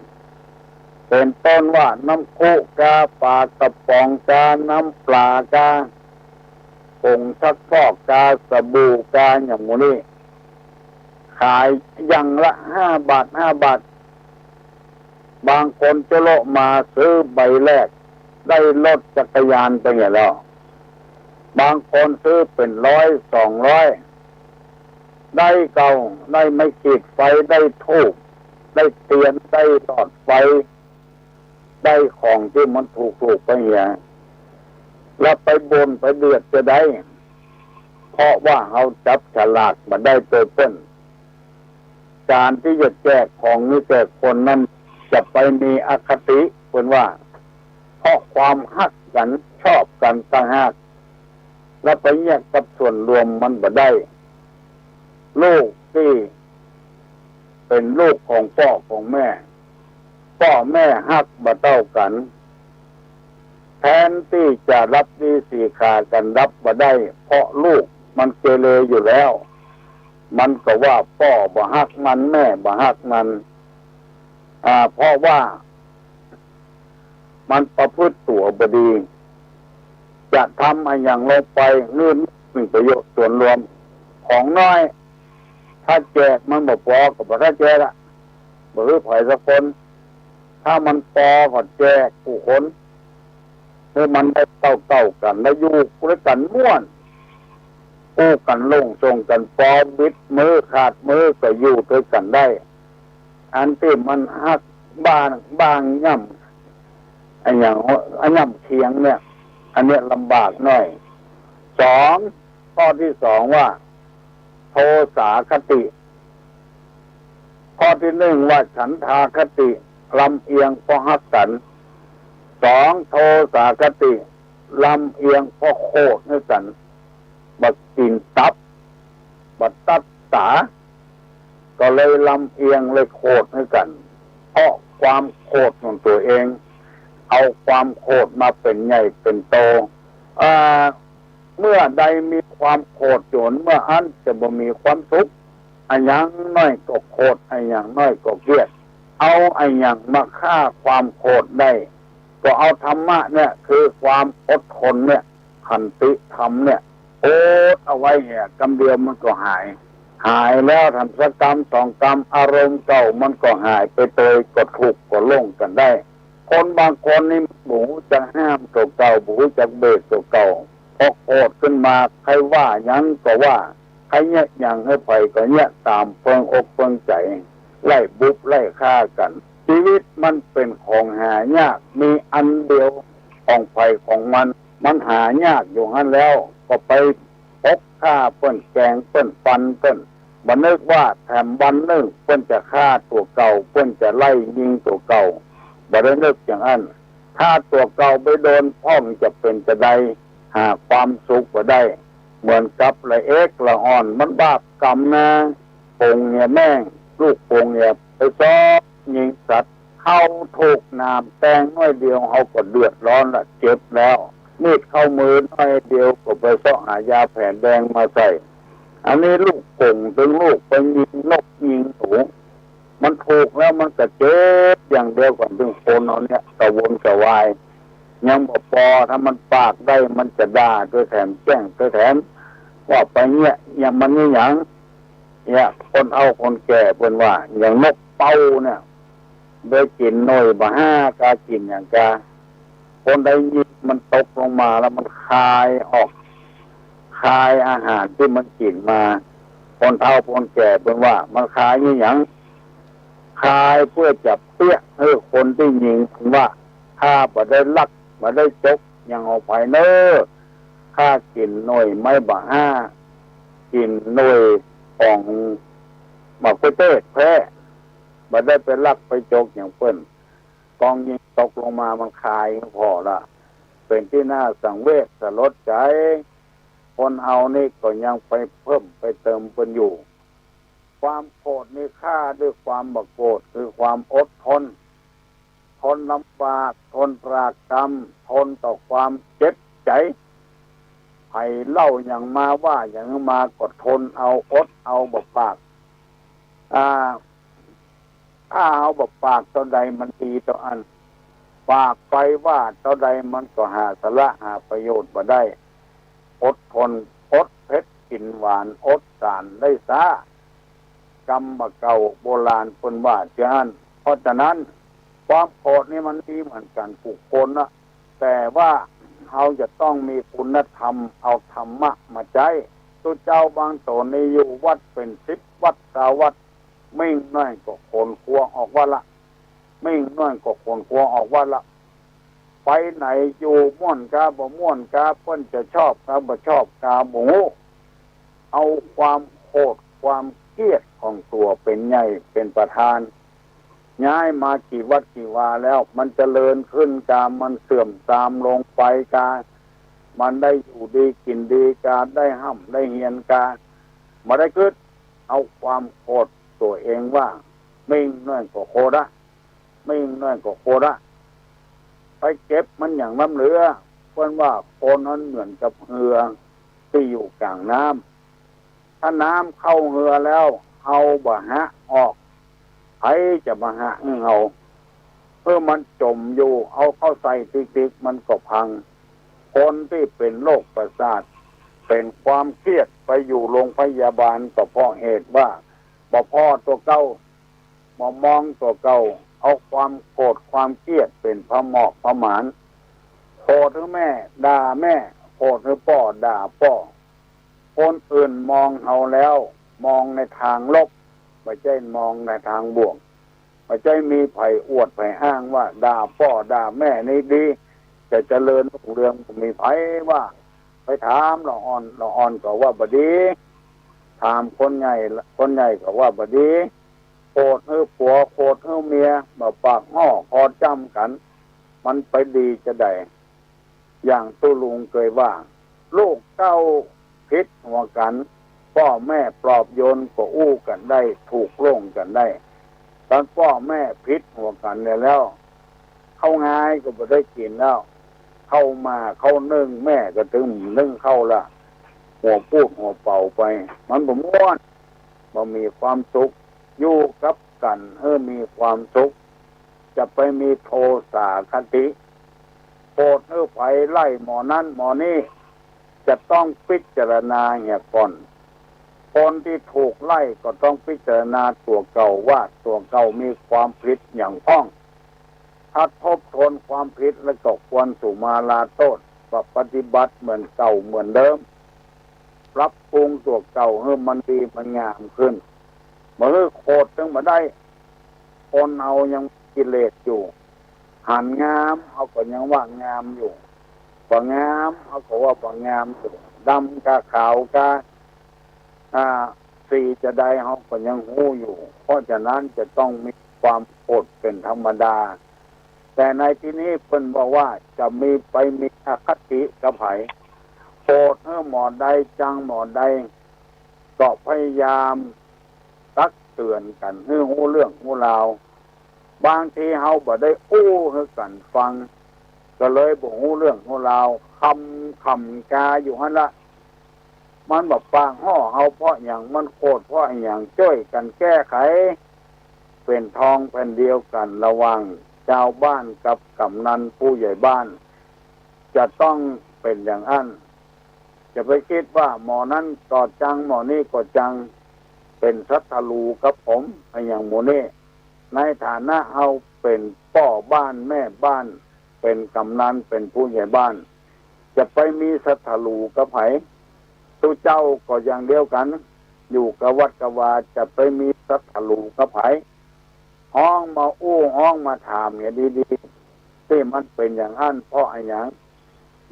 เป๋นต้นว่าน้ำคุกา ป๋ากระป๋องกา น้ำปลากา ผงซักฟอกกา สบู่กา อย่างหมู่นี้ ขายอย่างละห้าบาท ห้าบาท บางคนจะเลาะมาซื้อใบแรก ได้รถจักรยานไปเหียแล้ว บางคนซื้อเป๋นร้อยสองร้อย ได้เก่า ได้ไม้ขีดไฟ ได้ธูป ได้เตียน ได้หลอดไฟ ได้ของตี้มันถูกๆ ไปเหีย แล้วไปบ่นไปเดือดจะใด เพราะว่าเฮาจับฉลากบ่ได้โตเปิ้น การตี้จะแจกของนี้แก่คนนั้น จะไปมีอคติ เปิ้นว่า เพราะความฮักกั๋นชอบกั๋นต่างหาก แล้วไปเยียะกับส่วนรวมมันบ่ได้ ลูกตี้เป๋นลูกของป้อของแม่ ป้อแม่ฮักบ่เต้ากั๋น แทนตี้จะรักดีสีขากั๋น รักบ่ได้ เพราะลูกมันเกเรอยู่แล้ว มันก็ว่าป้อบ่ฮักมัน แม่บ่ฮักมัน อ่า เพราะว่ามันประพฤติตั๋วบ่ดี จะทำอะหยังลงไป เงินเป๋นประโยชน์ส่วนรวม ของน้อย ถ้าแจกมันบ่ปอก็บ่ถ้าแจกอะ บ่หื้อใผสักคน ถ้ามันปอก็แจกกู้คน หื้อมันได้เต้าๆ กั๋น แล้วอยู่ด้วยกั๋นม่วน กู้กั๋นลงส่งกั๋น ปอบิดมือขาดมือก็อยู่ด้วยกั๋นได้ อันตี้มันฮักบ้าง บ้างย่ำ อะหยัง อะย่ำเคียงเนี่ย อันเนี้ยลำบากหน่อย สอง ข้อตี้สองว่า โทสาคติ ข้อตี้หนึ่งว่าฉันทาคติ ลำเอียงเพราะฮักกั๋น สอง โทสาคติ ลำเอียงเพราะโขดหื้อกั๋น บ่กิ๋นตับ บ่ตัดต๋า ก็เลยลำเอียงเลยโขดหื้อกั๋น เพราะความโขดของตั๋วเอง เอาความโขดมาเป๋นใหญ่เป๋นโต อ่า เมื่อใดมีความโขดอยู่ เมื่ออั้นจะบ่มีความสุข อะหยังน้อยก็โขด อะหยังน้อยก็เคียด เอาอะหยังมาฆ่าความโขดได้ ก็เอาธรรมะเนี่ย คือความอดทนเนี่ย ขันติธรรมเนี่ย อดเอาไว้เนี่ย กำเดียวมันก็หาย หายแล้วทำสักกำสองกำ อารมณ์เก่ามันก็หายไปโตย ก็ทุกข์ก็โล่งกั๋นได้ คนบางคนนี่บ่ฮู้จักห้ามตั๋วเก่า บ่ฮู้จักเบรกตั๋วเก่า พอโขดขึ้นมา ใผว่าหยังก็ว่า ใผเยียะหยังหื้อใผก็เยียะต๋ามเปิงอกเปิงใจ๋ ไล่บุบไล่ฆ่ากั๋น ชีวิตมันเป๋นของหายาก มีอันเดียวของใผของมัน มันหายากอยู่หั้นแล้ว ก็ไปปกฆ่าเปิ้น แก๋งเปิ้น ฟันเปิ้น บ่นึกว่าแถมวันนึ่งเปิ้นจะฆ่าตั๋วเก่า เปิ้นจะไล่ยิงตั๋วเก่า บ่ได้นึกอย่างอั้น ถ้าตั๋วเก่าไปโดนพ่องจะเป๋นจะใด หาความสุขบ่ได้ เหมือนกับละเอกละอ่อน มันบาปกรรมนา ปงเหียแม่ง ลูกปงเหียไปซอกยิงสัตว์ เฮาถูกหนามแตงน้อยเดียวเฮาก็เดือดร้อนละ เจ็บแล้ว มีดเข้ามือน้อยเดียวก็ไปเซาะหายาแผนแดงมาใส่ อันนี้ลูกกงตึงลูกไปยิงนกยิงหนู มันถูกแล้วมันก็เจ็บอย่างเดียวก่อน ตึงคนเฮาเนี่ยกระวนกระวาย ยังบ่ปอ ถ้ามันปากได้มันจะด่าตวยแถม แจ้งตวยแถม ว่าไปเนี่ย อย่างมันนี่หยัง เนี่ย คนเฒ่าคนแก่เปิ้นว่า อย่างนกเป้าเนี่ย ได้กิ๋นหน่วยบ่ห้ากา กิ๋นหยังกา คนใดยิงมันตกลงมาแล้วมันคายออก คายอาหารตี้มันกิ๋นมา คนเฒ่าคนแก่เปิ้นว่า มันคายนี่หยัง คายเปื้อจะเปี้ยหื้อคนตี้ยิง เปิ้นว่า ข้าบ่ได้ลัก บ่ได้จกหยังของใผเน่อ ข้ากิ๋นหน่วยไม้บ่ห้า กิ๋นหน่วยของหมากกล้วยเทศแท้ บ่ได้ไปลักไปจกหยังเปิ้น กองยิงตกลงมามันคายผ่อละ เป๋นตี้น่าสังเวชสลดใจ๋ คนเฮานี่ก็ยังไปเพิ่มไปเติมเปิ้นอยู่ ความโขดนี่ฆ่าด้วยความบ่โขด คือความอดทน ทนลำบาก ทนตรากตรำ ทนต่อความเจ็บใจ๋ ใผเล่าหยังมา ว่าหยังมาก็ทนเอา อดเอาบ่ปาก อ่า ถ้าเฮาบ่ปากเต้าใดมันดีเต้าอั้น ปากไปว่าเต้าใดมันก็หาสาระหาประโยชน์บ่ได้ อดทน อดเผ็ดกิ๋นหวาน อดสารได้ซ้า กำบ่าเก่าโบราณเปิ้นว่าจะอั้น เพราะฉะนั้น ความโขดนี่มันดีเหมือนกั๋นกู้คนนะ แต่ว่าเฮาจะต้องมีคุณธรรม เอาธรรมะมาใจ๊ ตุ๊เจ้าบางต๋นนี่อยู่วัดเป๋นสิบวัดซาววัด มิ่งหน้อยก็ขนครัวออกวัดละ มิ่งหน้อยก็ขนครัวออกวัดละ พ ไปไหนอยู่ม่วนกาบ่ม่วนกา เปิ้นจะชอบกาบ่ชอบกาบ่ฮู้ เอาความโกรธความเกลียดของตั๋วเป๋นใหญ่เป๋นประธาน ย้ายมากี่วัดกี่วาแล้ว มันเจริญขึ้นกา มันเสื่อมทรามลงไปกา มันได้อยู่ดีกิ๋นดีกา ได้ฮ่ำได้เฮียนกา บ่ได้กึ๊ด เอาความโกรธตั๋วเองว่า มิ่งน้อยก็โกรธอะ มิ่งน้อยก็โกรธอะ ไปเก็บมันอย่างล้ำเหลือ เปิ้นว่าคนนั้นเหมือนกับเฮือตี้อยู่ก๋างน้ำ ถ้าน้ำเข้าเฮือแล้ว เอาบ่หะออก ใผจะมาหะหื้อเอา เมื่อมันจ๋มอยู่ เอาเข้าใส่ติ๊กๆ มันก็พัง คนตี้เป๋นโรคประสาท เป๋นความเครียด ไปอยู่โรงพยาบาลก็เพราะเหตุว่า บ่ผ่อตั๋วเก่า บ่มองตั๋วเก่า เอาความโกรธความเกลียดเป๋นผะหมอกผะหมาน โกรธหื้อแม่ ด่าแม่ โกรธหื้อป้อ ด่าป้อ คนอื่นมองเฮาแล้ว มองในตางลบ บ่ใจ้มองในตางบวก บ่ใจ้มีใผอวดใผอ้างว่าด่าป้อด่าแม่นี่ดี จะเจริญรุ่งเรือง บ่มีใผว่า ไปถามละอ่อน ละอ่อนก็ว่าบ่ดี ถามคนใหญ่ คนใหญ่ก็ว่าบ่ดี โกรธหื้อตั๋ว โกรธหื้อเมีย บ่ปากฮ้อคอจ้ำกั๋น มันไปดีจาใด อย่างตุ๊ลุงเกยว่า ลูกเต้าผิดหัวกั๋น ป้อแม่ปลอบโยนก็อู้กั๋นได้ ถูกลงกั๋นได้ ต๋อนป้อแม่ผิดหัวกั๋นแล้ว ข้าวงายก็บ่ได้กิ๋นแล้ว ข้าวหม่าข้าวนึ่งแม่ก็ตึงนึ่งข้าวละ หัวปูดหัวเป๋าไป มันบ่ม่วน บ่มีความสุข อยู่กับกั๋นหื้อมีความสุข จะไปมีโทสาคติ โกรธหื้อใผไล่หมอนั้นหมอนี้ จะต้องพิจารณาเหียก่อน คนตี้ถูกไล่ก็ต้องพิจารณาตั๋วเก่าว่าตั๋วเก่ามีความผิดหยังพ่อง ถ้าทบทวนความผิดแล้วก็ควรสุมาลาโต้ษ ปฏิบัติเหมือนเก่าเหมือนเดิม ปรับปรุงตั๋วเก่าหื้อมันดีมันงามขึ้น บ่หื้อโกรธตึงบ่ได้ คนเฮายังกิเลสอยู่ หันงามเฮาก็ยังว่างามอยู่ บ่งามเฮาก็ว่าบ่งามอยู่ ดำกาขาวกา อ่า สีจาใดเฮาก็ยังฮู้อยู่ เพราะฉะนั้นจะต้องมีความโกรธเป๋นธรรมดา แต่ในตี้นี้เปิ้นบอกว่าจะมีไปมีอคติกับใผ โกรธหื้อหมอใดจังหมอใด ก็พยายามตักเตือนกั๋นหื้อฮู้เรื่องฮู้ราว บางทีเฮาบ่ได้อู้หื้อกั๋นฟัง ก็เลยบ่ฮู้เรื่องฮู้ราว คำ คำกาอยู่หั้นละ มันบ่ปากฮ้อเฮาเพราะหยัง มันโกรธเพราะหยัง จ้วยกั๋นแก้ไข เป๋นทองแผ่นเดียวกั๋นระหว่างจาวบ้านกับกำนันผู้ใหญ่บ้าน จะต้องเป๋นอย่างอั้น จะไปกึ๊ดว่าหมอนั้นก็จัง หมอนี้ก็จัง เป๋นศัตรูกับผม อะหยังหมู่นี้ ในฐานะเฮาเป๋นป้อบ้านแม่บ้าน เป๋นกำนัน เป๋นผู้ใหญ่บ้าน จะไปมีศัตรูกับใผ ตุ๊เจ้าก็อย่างเดียวกั๋น อยู่กะวัดกะวา จะไปมีศัตรูกับใผ ฮ้องมาอู้ฮ้องมาถามเหียดีๆ ตี้มันเป๋นอย่างอั้นเพราะอะหยัง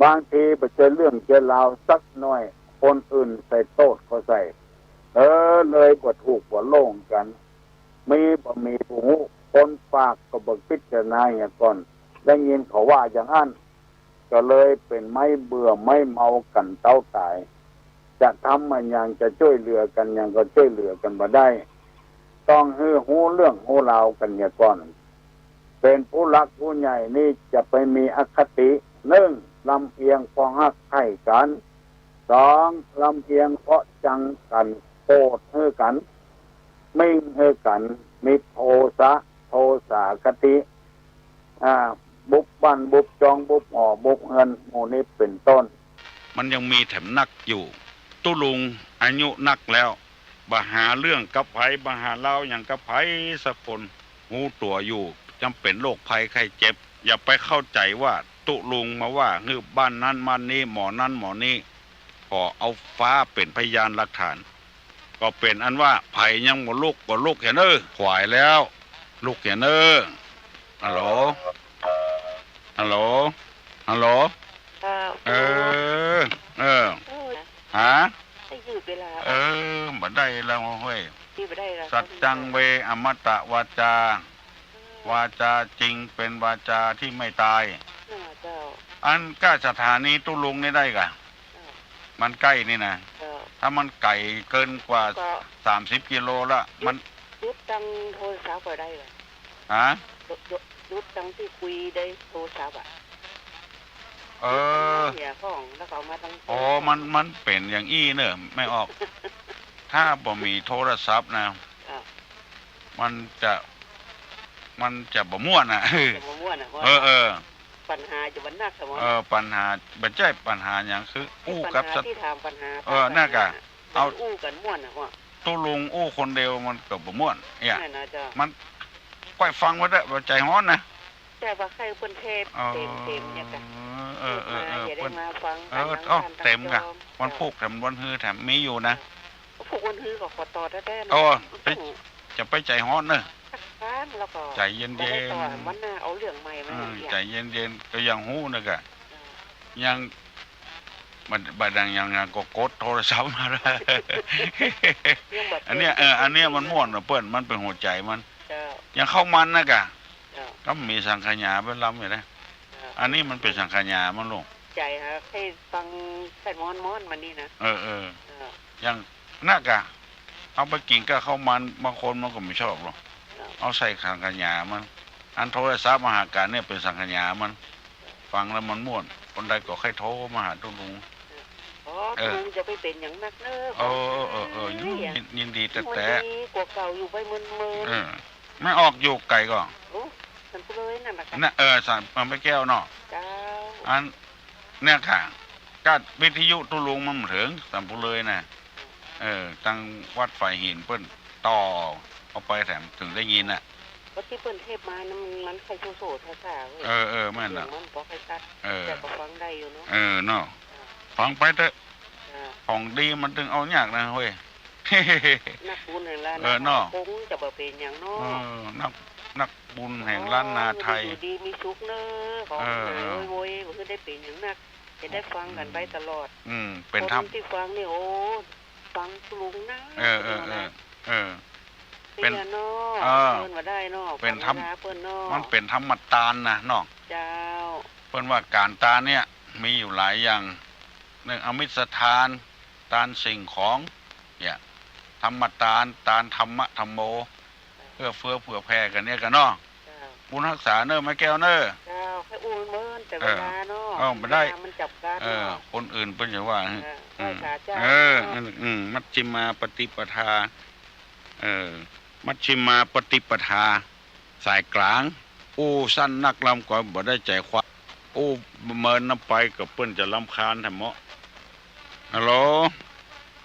บางทีบ่ใจ้เรื่องใจ้ราวสักหน้อย คนอื่นใส่โต้ษก็ใส่ เออ เลยบ่ถูกบ่โล่งกั๋น มีบ่มีบ่ฮู้ คนปากก็บ่พิจารณาเหียก่อน ได้ยินเขาว่าอย่างอั้น ก็เลยเป๋นไม้เบื่อไม้เมากั๋นเต๊าต๋าย จะทำอะหยัง จะจ้วยเหลือกั๋นหยังก็จ้วยเหลือกั๋นบ่ได้ ต้องหื้อฮู้เรื่องฮู้ราวกั๋นเหียก่อน เป๋นผู้หลักผู้ใหญ่นี่จะไปมีอคติ นึ่ง ลำเอียงเพราะฮักใค่กั๋น สอง ลำเอียงเพราะจังกั๋น โกรธหื้อกั๋น มิ่งหื้อกั๋น มีโทสะ โทสาคติ อ่า บุบบ้านบุบจอง บุบหอบุบเฮือน หมู่นี้เป๋นต้น มันยังมีแถมนักอยู่ ตุ๊ลุงอายุนักแล้ว บ่หาเรื่องกับใผ บ่หาราวหยังกับใผสักคน ฮู้ตั๋วอยู่ จำเป๋นโรคภัยไข้เจ็บ อย่าไปเข้าใจ๋ว่าตุ๊ลุงมาว่าหื้อบ้านนั้นบ้านนี้ หมอนั้นหมอนี้ ผ่อเอาฟ้าเป๋นพยานหลักฐาน ก็เป๋นอันว่าใผยังบ่ลุกก็ลุกเหียเน่อ ขวายแล้ว ลุกเหียเน่อ ฮัลโหล ฮัลโหล ฮัลโหล ครับ เออ เออ โอ้ย ฮะ ให้ยืดเวลา เออ บ่ได้แล้วเฮ้ย ยืดบ่ได้แล้ว สัจจัง เว อมตะวาจา เออ วาจาจริงเป็นวาจาที่ไม่ตาย นั่นน่ะเจ้า อันก้าสถานีตุ๊ลุงนี่ได้ก่ะ เจ้า มันใก้นี่นะ เจ้า ถ้ามันไก๋เกินกว่า ก็ สามสิบกิโลละ มัน หยุดตังโทรศัพท์ก็ได้ก่ะ ฮะ หยุด หยุดตังตี้คุยได้โทรศัพท์อะ เออ เหียของ แล้วก็เอามาตัง อ๋อ มัน มันเป๋นอย่างอี้เน่อ แม่ออก ถ้าบ่มีโทรศัพท์นะ ครับ มันจะ มันจะบ่ม่วนอะ จะบ่ม่วนอะ เออ เออ ปัญหาจะบ่หนักสมอง เออ ปัญหา บ่ใจ้ปัญหาหยัง คืออู้กับ ปัญหาตี้ถามปัญหา เออ ปัญหา นั่นก่ะ เอา อู้กั๋นม่วนอะ ตุ๊ลุงอู้คนเดียวมันก็บ่ม่วน เนี่ย นั่นน่ะเจ้า มัน ก้อยฟังไว้เต๊อะ บ่ใจ๋ฮ้อนนะ แต่ว่าใค่เปิ้นเทศน์ เออ เต็มๆ เนี่ยก่ะ เออ เออ เออ มา เออ อย่าได้ เปิ้น มาฟัง เออ กั๋น เอ้า ทั้ง เต็มก่ะ ทั้งจอม วันพูกแถมวันฮือแถมมีอยู่นะ เออ วันพูกวันฮือก็ขอต่อแต๊ๆ เนาะ โอ้ ไป ต้อง จะไปใจ๋ฮ้อนเน่อ สักครั้งแล้วก็ ใจ๋เย็นๆ บ่ได้ต่อ วันหน้าเอาเรื่องใหม่มา เออ เนี่ย ใจ๋เย็นๆ ก็ยังฮู้นะก่ะ เออ ยัง บ่ บ่ดังยัง ยังก็กดโทรศัพท์มาแล้ว ยังบ่ อันเนี้ย เออ อันเนี้ยมันม่วนน่ะเปิ้น มันเป๋นหัวใจ๋มัน เจ้า อย่างข้าวมันนะก่ะ เจ้า ก็มีสังขยาไปลำอยู่นะ เจ้า อันนี้มันเป๋นสังขยามันลูก ใจ๋ฮะ ใค่ฟังใค่ม่อนๆ มานี่นะ เออ เออ เจ้า อย่างนั้นก่ะ เอาไปกิ๋นกับข้าวมัน บางคนมันก็บ่ชอบหรอก เจ้า เอาใส่สังขยามัน อันโทรศัพท์มาหากั๋นเนี่ยเป๋นสังขยามัน ฟังแล้วมันม่วน คนใดก็ใค่โทรมาหาตุ๊ลุง อ๋อ เออ ตุ๊ลุงจะไปเป๋นหยังนักเน่อ เออ เออ เออ เออ ยิน ยินดีแต๊ๆ ยินดีกว่าเก่าอยู่ไปเมินๆ เออ แม่ออกอยู่ไก๋ก่อ โอ้ สันปุเลยนั่นน่ะค่ะ น่ะ เออ สัน แม่แก้วเนาะ เจ้า อัน เนี่ยก่ะ ก้าวิทยุตุ๊ลุงมันบ่เถิงสันปุเลยน่ะ เออ ตังวัดฝายหินเปิ้นต่อเอาไปแถมเถิงได้ยินน่ะ ก็ตี้เปิ้นเทศน์มานั้นมัน มันใค่โซ่ๆ ซ่าๆ เว้ย เออ เออ แม่นน่ะ เสียงมันบ่ใค่ชัด เออ แต่ก็ฟังได้อยู่เนาะ เออ เนาะ อ่า ฟังไปเต๊อะ อ่า ของดีมันตึงเอายากนะเฮ้ย นักบุญแห่งล้านนาไทย เออ เนาะ คงจะบ่เป๋นหยังเนาะ เออ นัก นักบุญแห่งล้านนาไทย อ๋อ อยู่ดีมีสุขเน่อ ขอ เออ เออ โวยๆ บ่คือได้เป๋นหยังนัก จะได้ฟังกั๋นไปตลอด อืม เป๋นธรรม คนตี้ฟังนี่ โอ้ ฟังตุ๊ลุงนะ เออ เออ เออ เออ เป๋น เป๋นเนาะ เออ เปิ้นว่าได้เนาะ เป๋นธรรม ฟังเวลาเปิ้นเนาะ มันเป๋นธรรมตานนะเนาะ เจ้า เปิ้นว่าก๋านตานเนี่ยมีอยู่หลายอย่าง นึ่ง อมิสทาน ตานสิ่งของ เนี่ย ธรรมตาน ตานธรรมะธัมโม เอื้อเฟื้อเผื่อแผ่กั๋นเนี่ยก่ะเนาะ เจ้า บุญฮักษาเน่อแม่แก้วเน่อ เจ้า ใค่อู้เมินแต่ เออ เวลาเนาะ เออ บ่ได้ เวลามันจ๋ำกัด เออ เนาะ คนอื่นเปิ้นจะว่า เออ อืม ไหว้สาเจ้า เออ เนาะ อืม อืม มัชฌิมาปฏิปทา เออ มัชฌิมาปฏิปทา สายก๋าง อู้สั้นนักลำก็บ่ได้ใจ๋ความ อู้เมินนำไปก็เปิ้นจะรำคาญแถมเนาะ ฮัลโหล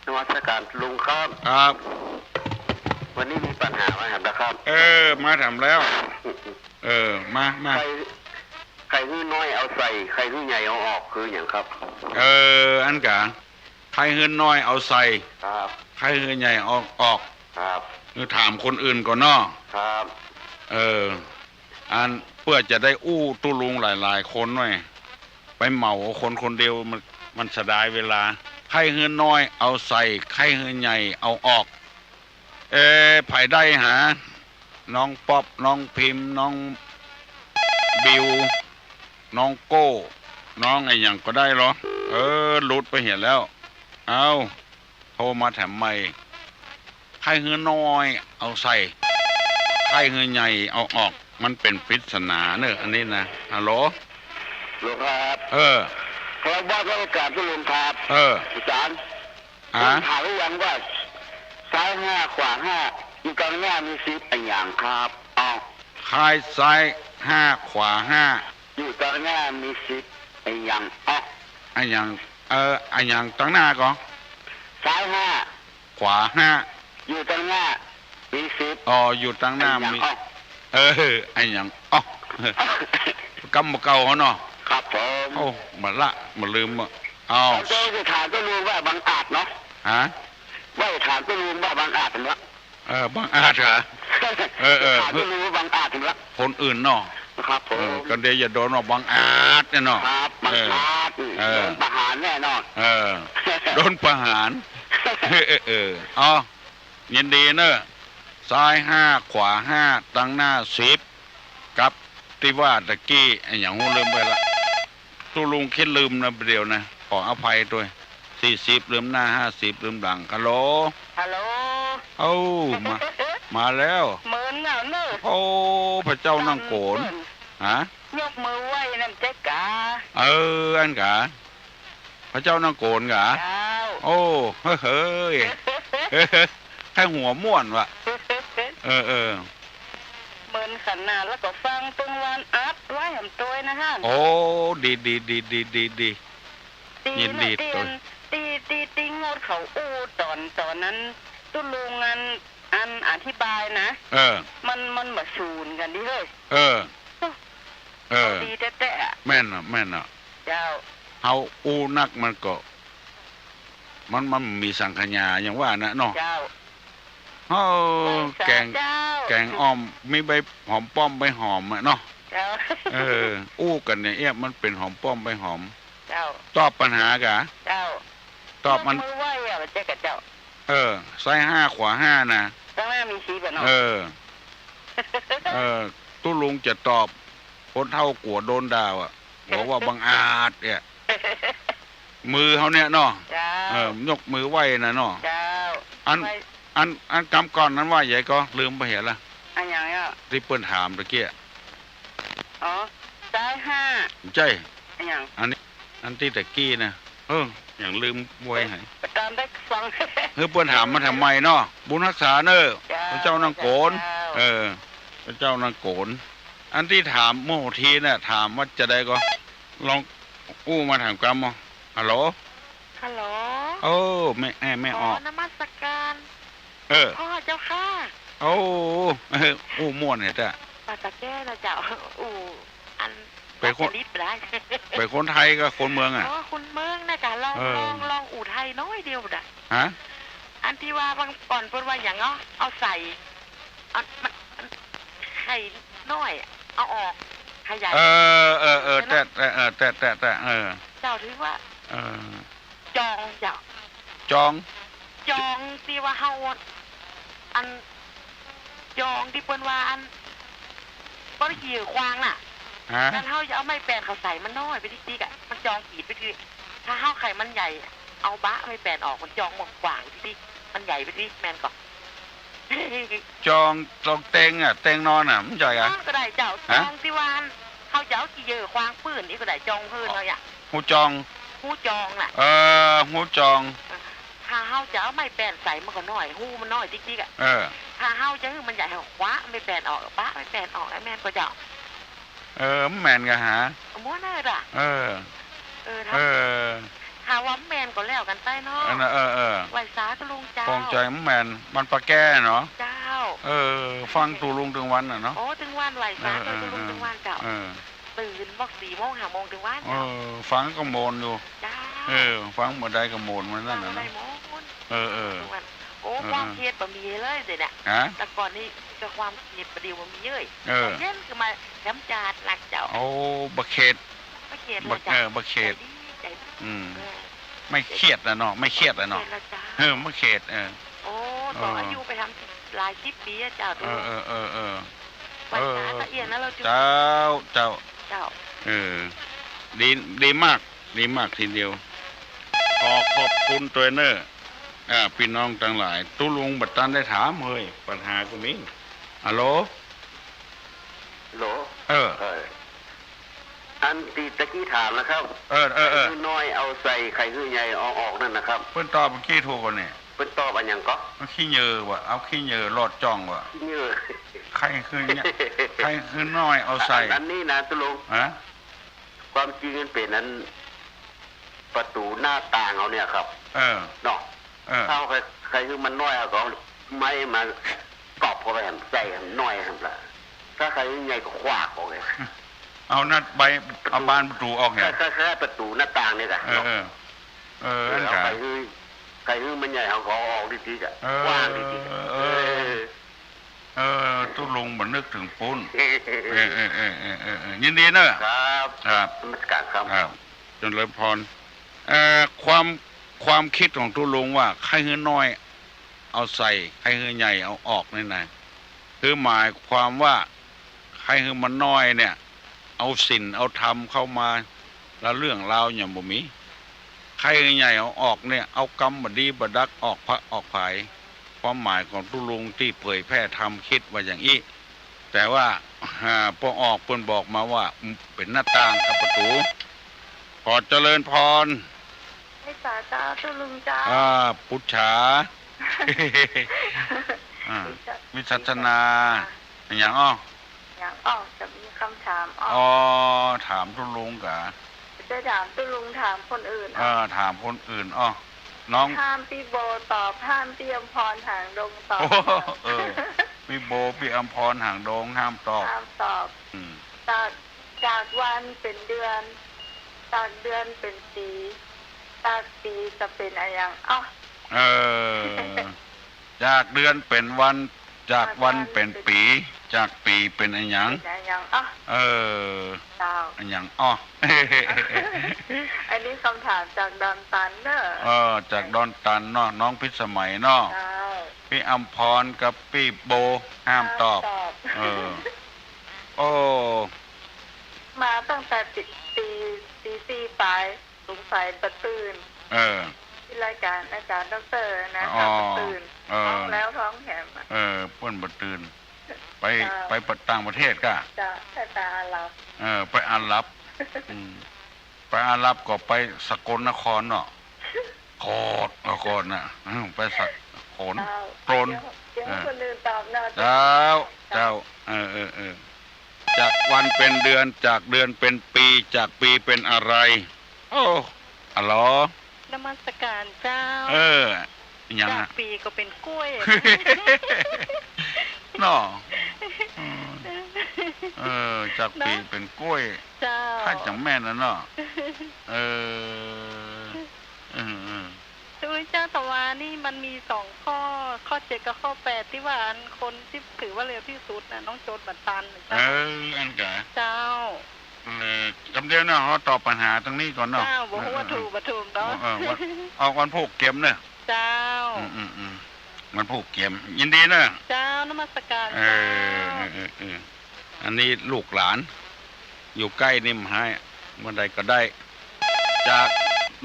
นมัสก๋านลุงครับ ครับ วันนี้มีปัญหามาแถมนะครับ เออ มาแถมแล้ว เออ มา มา ใค่ ใค่หื้อน้อยเอาใส่ ใค่หื้อใหญ่เอาออก คือหยังครับ เออ อันก๋า ใค่หื้อน้อยเอาใส่ ครับ ใค่หื้อใหญ่เอาออก ครับ หื้อถามคนอื่นก่อนเนาะ ครับ เออ อันเปื้อจะได้อู้ตุ๊ลุงหลายๆ คนหน้อย ไปเหมาคนคนเดียวมัน มันเสียดายเวลา ใค่หื้อน้อยเอาใส่ ใค่หื้อใหญ่เอาออก เออ ใผได้หา น้องป๊อป น้องพิมพ์ น้องบิว น้องโก้ น้องอะหยังก็ได้เหรอ เออ หลุดไปเหียแล้ว เอ้า โทรมาแถมใหม่ ใค่หื้อน้อยเอาใส่ ใค่หื้อใหญ่เอาออก มันเป๋นปริศนาเน่อ อันนี้นะ ฮัลโหล ฮัลโหลครับ เออ ครับ ว่าราชก๋านตุ๊ลุงครับ เออ อีสาน ฮะ ผมถามหรือยังว่า ซ้ายห้า ขวาห้า อยู่ตังหน้ามีสิบอะหยังครับ อ้าว ใค่ซ้ายห้า ขวาห้า อยู่ตังหน้ามีสิบอะหยัง อ้าว อะหยัง เออ อะหยังตังหน้าก่อ ซ้ายห้า ขวาห้า อยู่ตังหน้ามีสิบ อ๋อ อยู่ตังหน้ามี อะหยัง อ้าว เออ อะหยัง อ้าว กำบ่เก่าเฮาเนาะ ครับผม โอ้ บ่ละ บ่ลืมอะ อ้าว ผมจะถามตุ๊ลุงว่าบังอาจเนาะ ฮะ ว่าจะถามตุ๊ลุงว่าบังอาจเนาะ เออ บังอาจเหรอ เออ เออ ถามตุ๊ลุงว่าบังอาจเนาะ คนอื่นเนาะ ครับผม เออ ก็เดี๋ยวอย่าโดนว่าบังอาจเนี่ยเนาะ ครับ บังอาจ เออ เออ โดนประหารแน่นอน เออ โดนประหาร เออ เออ เออ เอา ยินดีเนอะ ซ้ายห้า ขวาห้า ตังหน้าสิบ กับตี้ว่าตะกี้ อะหยังฮู้ ลืมไปละ ตุ๊ลุงกึ๊ดลืมนะ เดี๋ยวนะ ขออภัยตวย สี่สิบ ลืมหน้า ห้าสิบ ลืมหลัง ฮัลโหล ฮัลโหล เอ้า มา มาแล้ว เหมือนกันเนอะ โอ้ พระเจ้านั่งโกน ฮะ ยกมือไหว้นั่นเจ๊กา เออ อันกา พระเจ้านั่งโกนกา เจ้า โอ้ เฮ้ย เฮ้ย ใครหัวม่วนวะ เออ เออ เหมือนขนาด แล้วก็ฟังตึงวันอัดไว้แหมตวยนะฮะ โอ้ ดี ดี ดี ดี ดี ดี ดี ยินดี เนาะ ตวย ตี้ ตี้ ตี้ ตี้งดเขาอู้ต๋อน ต๋อนนั้น ตุ๊ลุงอัน อันอธิบายนะ เออ มัน มันบ่สูนกั๋นดิเฮ้ย เออ เออ ดีแต๊ๆ อะ แม่นน่ะ แม่นน่ะ เจ้า เฮาอู้นักมันก็ มัน มันมีสังขยาอย่างว่าน่ะเนาะ เจ้า เออ แกง เจ้า แกงอ่อม มีใบหอมป้อมใบหอมอะเนาะ เจ้า เออ อู้กั๋นเนี่ย เอี้ย มันเป๋นหอมป้อมใบหอม เจ้า ตอบปัญหากา เจ้า ตอบมัน ยกมือไหว้อะ บ่าเจ๊กาเจ้า เออ ซ้ายห้า ขวาห้านะ ตังหน้ามีสิบอะเนาะ เออ เออ ตุ๊ลุงจะตอบ คนเฒ่ากั๋วโดนด่าอะ บอกว่าบังอาจเนี่ย มือเฮาเนี่ยเนาะ เจ้า เออ ยกมือไหว้น่ะเนาะ เจ้า อัน ไหว้ อัน อันกำก่อนนั้นว่าใหญ่ก็ลืมไปเหียละ อะหยังอะ ตี้เปิ้นถามตะกี้ อ๋อ ซ้ายห้า ใจ้ อะหยัง อันนี้ อันตี้ตะกี้นะ เออ อย่างลืมไว้ไหน ตามได้ฟัง เฮ้ย เปิ้นถามมาทำไมเนาะ บุญฮักษาเนอะ เจ้า พระเจ้านั่งโกน เจ้า เออ พระเจ้านั่งโกน อันตี้ถามเมื่อกี้น่ะ ถามว่าจะใดก็ ลองอู้มาถามกำเอา ฮัลโหล ฮัลโหล โอ้ แม่ แม่ แม่ออก ขอนมัสการ เออ พ่อเจ้าค่ะ โอ้ เออ อู้ม่วนเนี่ยจ้ะ มาจากแก้นะเจ้า อู้ อัน เป๋นคน จริตได้ เป๋นคนไทยกับคนเมืองอะ อ๋อ คนเมืองนะจ๊ะ ลอง เออ ลอง ลองอู้ไทยน้อยเดียวน่ะ ฮะ อันตี้ว่าบางก่อนเปิ้นว่าหยังเนาะ เอาใส่ อัน มัน มัน ไข่น้อย เอาออก ขยาย เออ เออ เออ เนาะ แต่ แต่ เออ แต่ แต่ แต่ เออ เจ้าถือว่า เออ จองเจ้า จอง จองตี้ว่าเฮา อัน จองตี้เปิ้นว่าอัน บ่ได้ขี้เหยื่อควางน่ะ ฮะ คันเฮาจะเอาไม้แปนเข้าใส่มันน้อยไปติ๊กๆ อะ มันจองขีดไปติ๊ก ถ้าเฮาใค่มันใหญ่ เอาบะไม้แปนออก มันจองบ่กว้างไปติ๊ก มันใหญ่ไปติ๊ก แม่นก่อ จอง จองเตียงอะ เตียงนอนอะ มันใหญ่อะ นอนก็ได้เจ้า ฮะ จองตี้ว่าอัน เฮาจะเอาขี้เหยื่อควางปื้นนี่ก็ได้ จองปื้นเฮาอะ ฮูจอง ฮูจองน่ะ เออ ฮูจอง ถ้าเฮาจะเอาไม้แปนใส่มันก็น้อย ฮูมันน้อยติ๊กๆ อะ เออ ถ้าเฮาจะหื้อมันใหญ่ เฮาคว้าไม้แปนออก บะไม้แปนออก แม่นก่อเจ้า เออ มันแม่นกาหา ม่วนเน่อจ้ะ เออ เออ ถ้า เออ ถ้าว่ามันแม่นก็แล้วกั๋นไปเนาะ เออ เออ เออ ไหว้สาตุ๊ลุงเจ้า ของใจ๋มันแม่น มันปะแก้เนาะ เจ้า เออ ฟังตุ๊ลุงตึงวันน่ะเนาะ โอ้ ตึงวัน ไหว้สา เออ ตุ๊ลุง เออ ตึงวันเจ้า เออ ตื่นบอกสี่โมงห้าโมงตึงวัน เออ ฟังก็ม่วนอยู่ เจ้า เออ ฟังเมื่อใดก็ม่วนเมื่อนั้นน่ะ ฟังเมื่อใดม่วน เออ เออ ตึงวัน โอ้ เออ ความเครียดบ่มีเลยเดี๋ยวนี้ ฮะ แต่ก่อนนี่ก็ความเครียดบ่ดีบ่มีเลย เออ เย็นขึ้นมาแถมจาดหนักเจ้า โอ้ บ่เครียด บ่เครียดเลยเจ้า บ่ เออ บ่เครียด ใจ๋ดี ใจ๋ดี อืม เออ ไม่เครียดน่ะเนาะ ไม่เครียดน่ะเนาะ บ่เครียดแล้วเจ้า เออ ไม่เครียด เออ โอ้ เออ ต่ออายุไปทำหลายสิบปีอะเจ้า เออ เออ เออ เออ ไหว้สาตะเอี้ยนะเฮา เจ้า เจ้า เจ้า เออ ดี ดีมาก ดีมากทีเดียว ขอขอบคุณตวยเน่อ อ่า ปี้น้องตังหลาย ตุ๊ลุงบ่ตันได้ถาม เฮ้ย ปัญหาก็มี ฮัลโหล ฮัลโหล เออ เออ อันตี้ตะกี้ถามนะครับ เออ เออ เออ ใค่หื้อน้อยเอาใส่ ใค่หื้อใหญ่เอาออกนั่นนะครับ เปิ้นตอบเมื่อกี้ถูกก่อนี่ เปิ้นตอบอะหยังก่อ ขี้เหยื่อว่ะ เอาขี้เหยื่อลอดจ่องว่ะ ขี้เหยื่อ ใค่หื้อเนี่ย ใค่หื้อน้อยเอาใส่ อัน อันนี้นะตุ๊ลุง ฮะ ความจริงมันเป๋นอัน ประตู๋หน้าต่างเฮาเนี่ยครับ เออ เนาะ เออ ถ้าเฮาใค่ ใค่หื้อมันน้อย เฮาก็เอาไม้มาก๊อบเข้าไปแหม ใส่แหมน้อยแหมละ ถ้าใค่หื้อใหญ่ก็ขว้างออกเลย เอานั่นไป เอาบานประตู๋ออกเนี่ย ใค่ ใค่ ใค่ประตู๋หน้าต่างเนี่ยกะ เออ เนาะ เออ เออ เออ อัน เอา กะ ใค่หื้อ ใค่หื้อมันใหญ่ เฮาก็เอาออกติ๊กๆ อะ เออ ขว้างติ๊กๆ อะ เออ เออ เออ ตุ๊ลุงบ่นึกเถิงปุ้น เออ เออ ยินดีเน่อ ครับ ครับ นมัสการครับ ครับ เจริญพร เอ่อ ความ ความกึ๊ดของตุ๊ลุงว่า ใค่หื้อน้อยเอาใส่ ใค่หื้อใหญ่เอาออกนี่นะ คือหมายความว่า ใค่หื้อมันน้อยเนี่ย เอาศีลเอาธรรมเข้ามา แล้วเรื่องราวยังบ่มี ใค่หื้อใหญ่เอาออกเนี่ย เอากำบ่ดีบ่ดักออกผะ ออกผาย ความหมายของตุ๊ลุงตี้เผยแพร่ธรรมกึ๊ดว่าอย่างอี้ แต่ว่า อ่า ป้อออกเปิ้นบอกมาว่า เป๋นหน้าต่างกับประตู๋ ขอเจริญพร ไหว้สาเจ้า ตุ๊ลุงเจ้า อ่า ปุจฉา อ่า วิจัชนา วิจัชนา อะหยังอ้อ อะหยังอ้อ จะมีกำถามอ้อ อ๋อ ถามตุ๊ลุงกา จะถามตุ๊ลุง ถามคนอื่น เออ อ้อ ถามคนอื่นอ้อ น้อง ห้ามปี้โบตอบ ห้ามปี้อำพร หางดงตอบ โอ้โห เออ ปี้โบ ปี้อำพร หางดง ห้ามตอบ ห้ามตอบ อืม จาก จากวันเป๋นเดือน จากเดือนเป๋นปี๋ จากปี๋จะเป๋นอะหยังอ้อ เออ จากเดือนเป๋นวัน จากวันเป๋นปี๋ จากปี๋เป๋นอะหยัง เป๋นอะหยังอ้อ เออ เจ้า อะหยังอ้อ อันนี้กำถามจากดอนตันเน่อ เออ จากดอนตันเนาะ น้องพิสมัยเนาะ เจ้า ปี้อำพรกับปี้โบ ห้ามตอบ ห้ามตอบ เออ โอ้ มาตั้งแต่ตี ตี ตีสี่ป๋าย สงสัยบ่ตื่น เออ ตี้รายก๋านอาจ๋ารย์ด็อกเตอร์นะ อ๋อ บ่ตื่น เออ ท้องแล้วท้องแถมอะ เออ เปิ้นบ่ตื่น ไป เจ้า ไปต่างประเทศก่ะ เจ้า ไปอาหรับ เออ ไปอาหรับ อืม ไปอาหรับก็ไปสกลนครเนาะ โคตร เออ โคตรน่ะ อืม ไปสกล เจ้า โกลน เดี๋ยว เดี๋ยว เออ คนอื่นตอบเนาะ เจ้า เจ้า เจ้า เออ เออ เออ จากวันเป๋นเดือน จากเดือนเป๋นปี๋ จากปี๋เป๋นอะไร โอ้ อะหรอ นมัสการเจ้า เออ อะหยัง จาก อะ ปี๋ก็เป๋นก๊วย เนาะ เออ เออ จากปี๋ เนาะ เป๋นก๊วย เจ้า ถ้าจั๋งแม่นน่ะเนาะ เออ เออ เออ ตุ๊ลุงเจ้า แต่ว่านี่มันมีสองข้อ ข้อเจ็ดกับข้อแปด ตี้ว่าอันคนตี้ถือว่าเร็วตี้สุดน่ะ น้องโจทย์บ่ตันน่ะเจ้า เออ อันกะ เจ้า เออ กำเดียวเนาะ เฮาตอบปัญหาตรงนี้ก่อนเนาะ เจ้า บ่ฮู้ว่าถูกบ่ถูกเนาะ เออ เออ วัน ออกวันพูกเกียมเนาะ เจ้า อืม อืม อืม วันพูกเกียม ยินดีเนาะ เจ้า นมัสการ เออ เจ้า เออ เออ เออ อันนี้ลูกหลาน อยู่ใก้นี่บ่ฮ้าย เมื่อใดก็ได้ จาก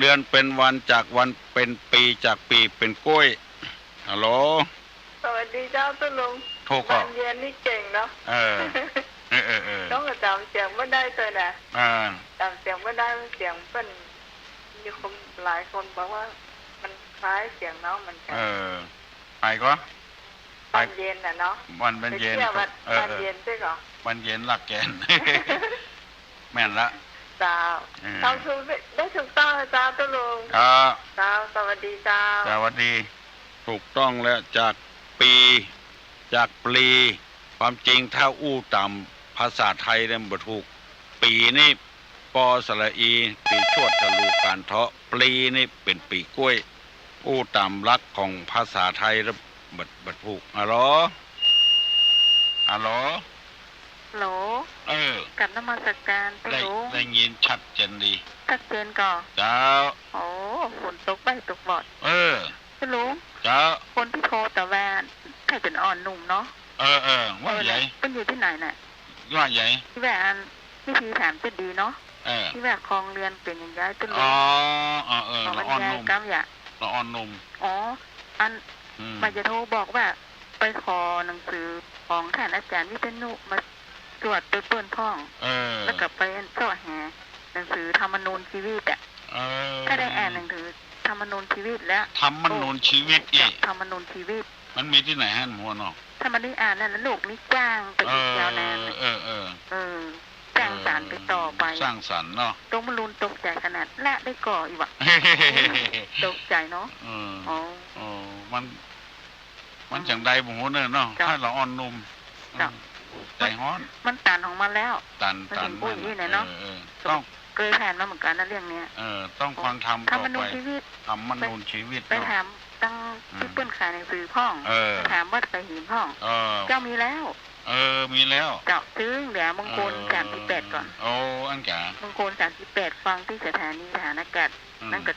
เดือนเป๋นวัน จากวันเป๋นปี๋ จากปี๋เป๋นก๊วย ฮัลโหล สวัสดีเจ้าตุ๊ลุง ถูกก่อ บานเย็นนี่เก่งเนาะ เออ เออ เออ เออ ต้องจ๋ำเสียงบ่ได้ตวยนะ เออ จ๋ำเสียงบ่ได้ เสียงเปิ้น มีคนหลายคนบอกว่ามันคล้ายเสียงน้องเหมือนกั๋น เออ ใผก่อ บานเย็นน่ะเนาะ บาน บานเย็น ไปเตี้ยววัด เออ บานเย็นใจ้ก่อ บานเย็นหลักแก่น แม่นละ เจ้า เออ เจ้าถูก ได้ถูกต้องแล้วเจ้าตุ๊ลุง ครับ เจ้า สวัสดีเจ้า สวัสดี ถูกต้องแล้ว จากปี๋ จากปลี ความจริงถ้าอู้ต๋ามภาษาไทยแล้วมันบ่ถูก ปี๋นี่ ปอสระอี ปี๋ชวดทะลูการเทาะ ปลีนี่เป๋นปี๋ก๊วย อู้ต๋ามหลักของภาษาไทยแล้วบ่ บ่ถูก ฮัลโหล ฮัลโหล ฮัลโหล เออ กราบนมัสการ ได้ ตุ๊ลุง ได้ยินชัดเจนดี ชัดเจนก่อ เจ้า โอ้ ฝนตกใบ้ตกบอด เออ ตุ๊ลุง เจ้า คนตี้โทรแต่ว่าใค่เป๋นอ่อนหนุ่มเนาะ เออ เออ ว่าใหญ่ เปิ้นอยู่ตี้ไหนน่ะ ว่าใหญ่ ตี้ว่าอัน วิธีถามจะดีเนาะ เออ ตี้ว่าครองเรือนเป๋นอย่างใดตุ๊ลุง อ๋อ เออ เออ ของ ละอ่อนหนุ่ม บรรยายกำยะ ละอ่อนหนุ่ม อ๋อ อัน อืม บ่าจะโทรบอกว่า ไปขอหนังสือของต้านอาจ๋ารย์วิษณุมาสวดตวยเปิ้นพ่อง เออ แล้วก็ไปเซาะหาหนังสือธรรมนูญชีวิตอะ เออ ถ้าได้อ่านหนังสือธรรมนูญชีวิตแล้ว ธรรมนูญชีวิต โอ้ อี้ ธรรมนูญชีวิต มันมีตี้ไหนหั้นหัวเนาะ ถ้ามันได้อ่านนั่นแล้วลูกนี่จ้างไปอีก เออ ยาวนาน เออ เออ เออ สร้างสรรค์ไปต่อไป เออ สร้างสรรค์เนาะ ตรงบรรลุนตกใจ๋ขนาดละได้ก่ออีกว่ะ ตกใจ๋เนาะ เออ อ๋อ เออ มัน มันจั่งใดบ่ฮู้เน่อเนาะ เจ้า ถ้าละอ่อนหนุ่ม เจ้า เออ ใจ๋ฮ้อน มันตันของมันแล้ว ตัน มัน ตัน ถึงอู้อี้แหละเนาะ เออ เออ ต้อง เกยผ่านมาเหมือนกั๋นนะเรื่องเนี้ย เออ ต้องฟังธรรมต่อไป ธรรมนูญชีวิต ธรรมนูญชีวิต ไป ไป เนาะ ถาม ตัง อืม ตี้เปิ้นขายหนังสือพ่อง เออ สถานวัดสายหินพ่อง เออ เจ้า มีแล้ว เออ มีแล้ว เจ้า ตึงเดี๋ยวมงคล เออ สามสิบแปดก่อน โอ้ อันกะ มงคล สามสิบแปด ฟังตี้สถานีทหารอากาศ อืม นั่นก็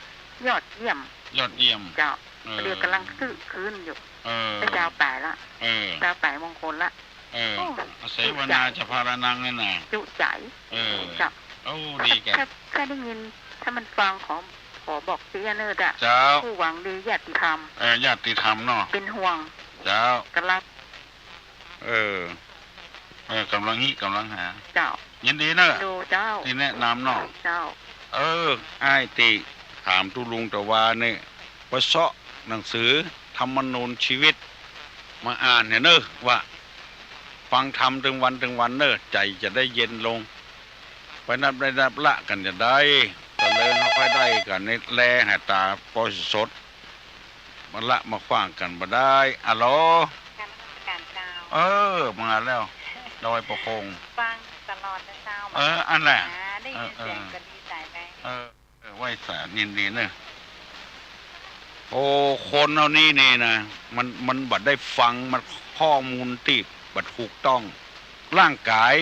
ยอดเยี่ยม ยอดเยี่ยม เจ้า เออ เดี๋ยวก่ำลังซื้อคืนอยู่ เออ ได้ซาวป๋ายละ เออ ซาวป๋ายมงคลละ เออ โอ้ อาศัยวนา จุใจ จะพารานังนั่นน่ะ จุใจ เออ เจ้า โอ้ ดีแก่ ถ้า ถ้าได้ยิน ถ้ามันฟัง ขอ ขอบอกเสียเน่อเจ้า เจ้า ผู้หวังดีญาติธรรม เออ ญาติธรรมเนาะ เป็นห่วง เจ้า ก่ำลัง เออ เออ ก่ำลังฮิ ก่ำลังหา เจ้า ยินดีเน่อ ดูเจ้า ตี้แนะนำเนาะ เจ้า เออ อ้ายตี้ถามตุ๊ลุงตะวาเนี่ย ไปเซาะหนังสือธรรมนูญชีวิตมาอ่านเนี่ยเน่อ ว่าฟังธรรมตึงวันตึงวันเน่อ ใจ๋จะได้เย็นลง ไปนับได้นับละกั๋นจะได้ ตะเลิงเฮาค่อยได้กั๋นในแลหาต๋าปอสด มาละมาขว้างกั๋นบ่ได้ อะโหล กราบนมัสก๋านเจ้า เออ มาแล้ว ดอยปะโคง ฟังตลอดนะเจ้า เออ อันแหละ อ่า ได้ยินเสียง เออ ก็ดีใจ๋ไป เออ เออ ไหว้สา ยินดีเน่อ โอ้ คนเฮานี่นี่นะ มัน มันบ่ได้ฟัง มันข้อมูลตี้บ่ถูกต้อง ร่างก๋าย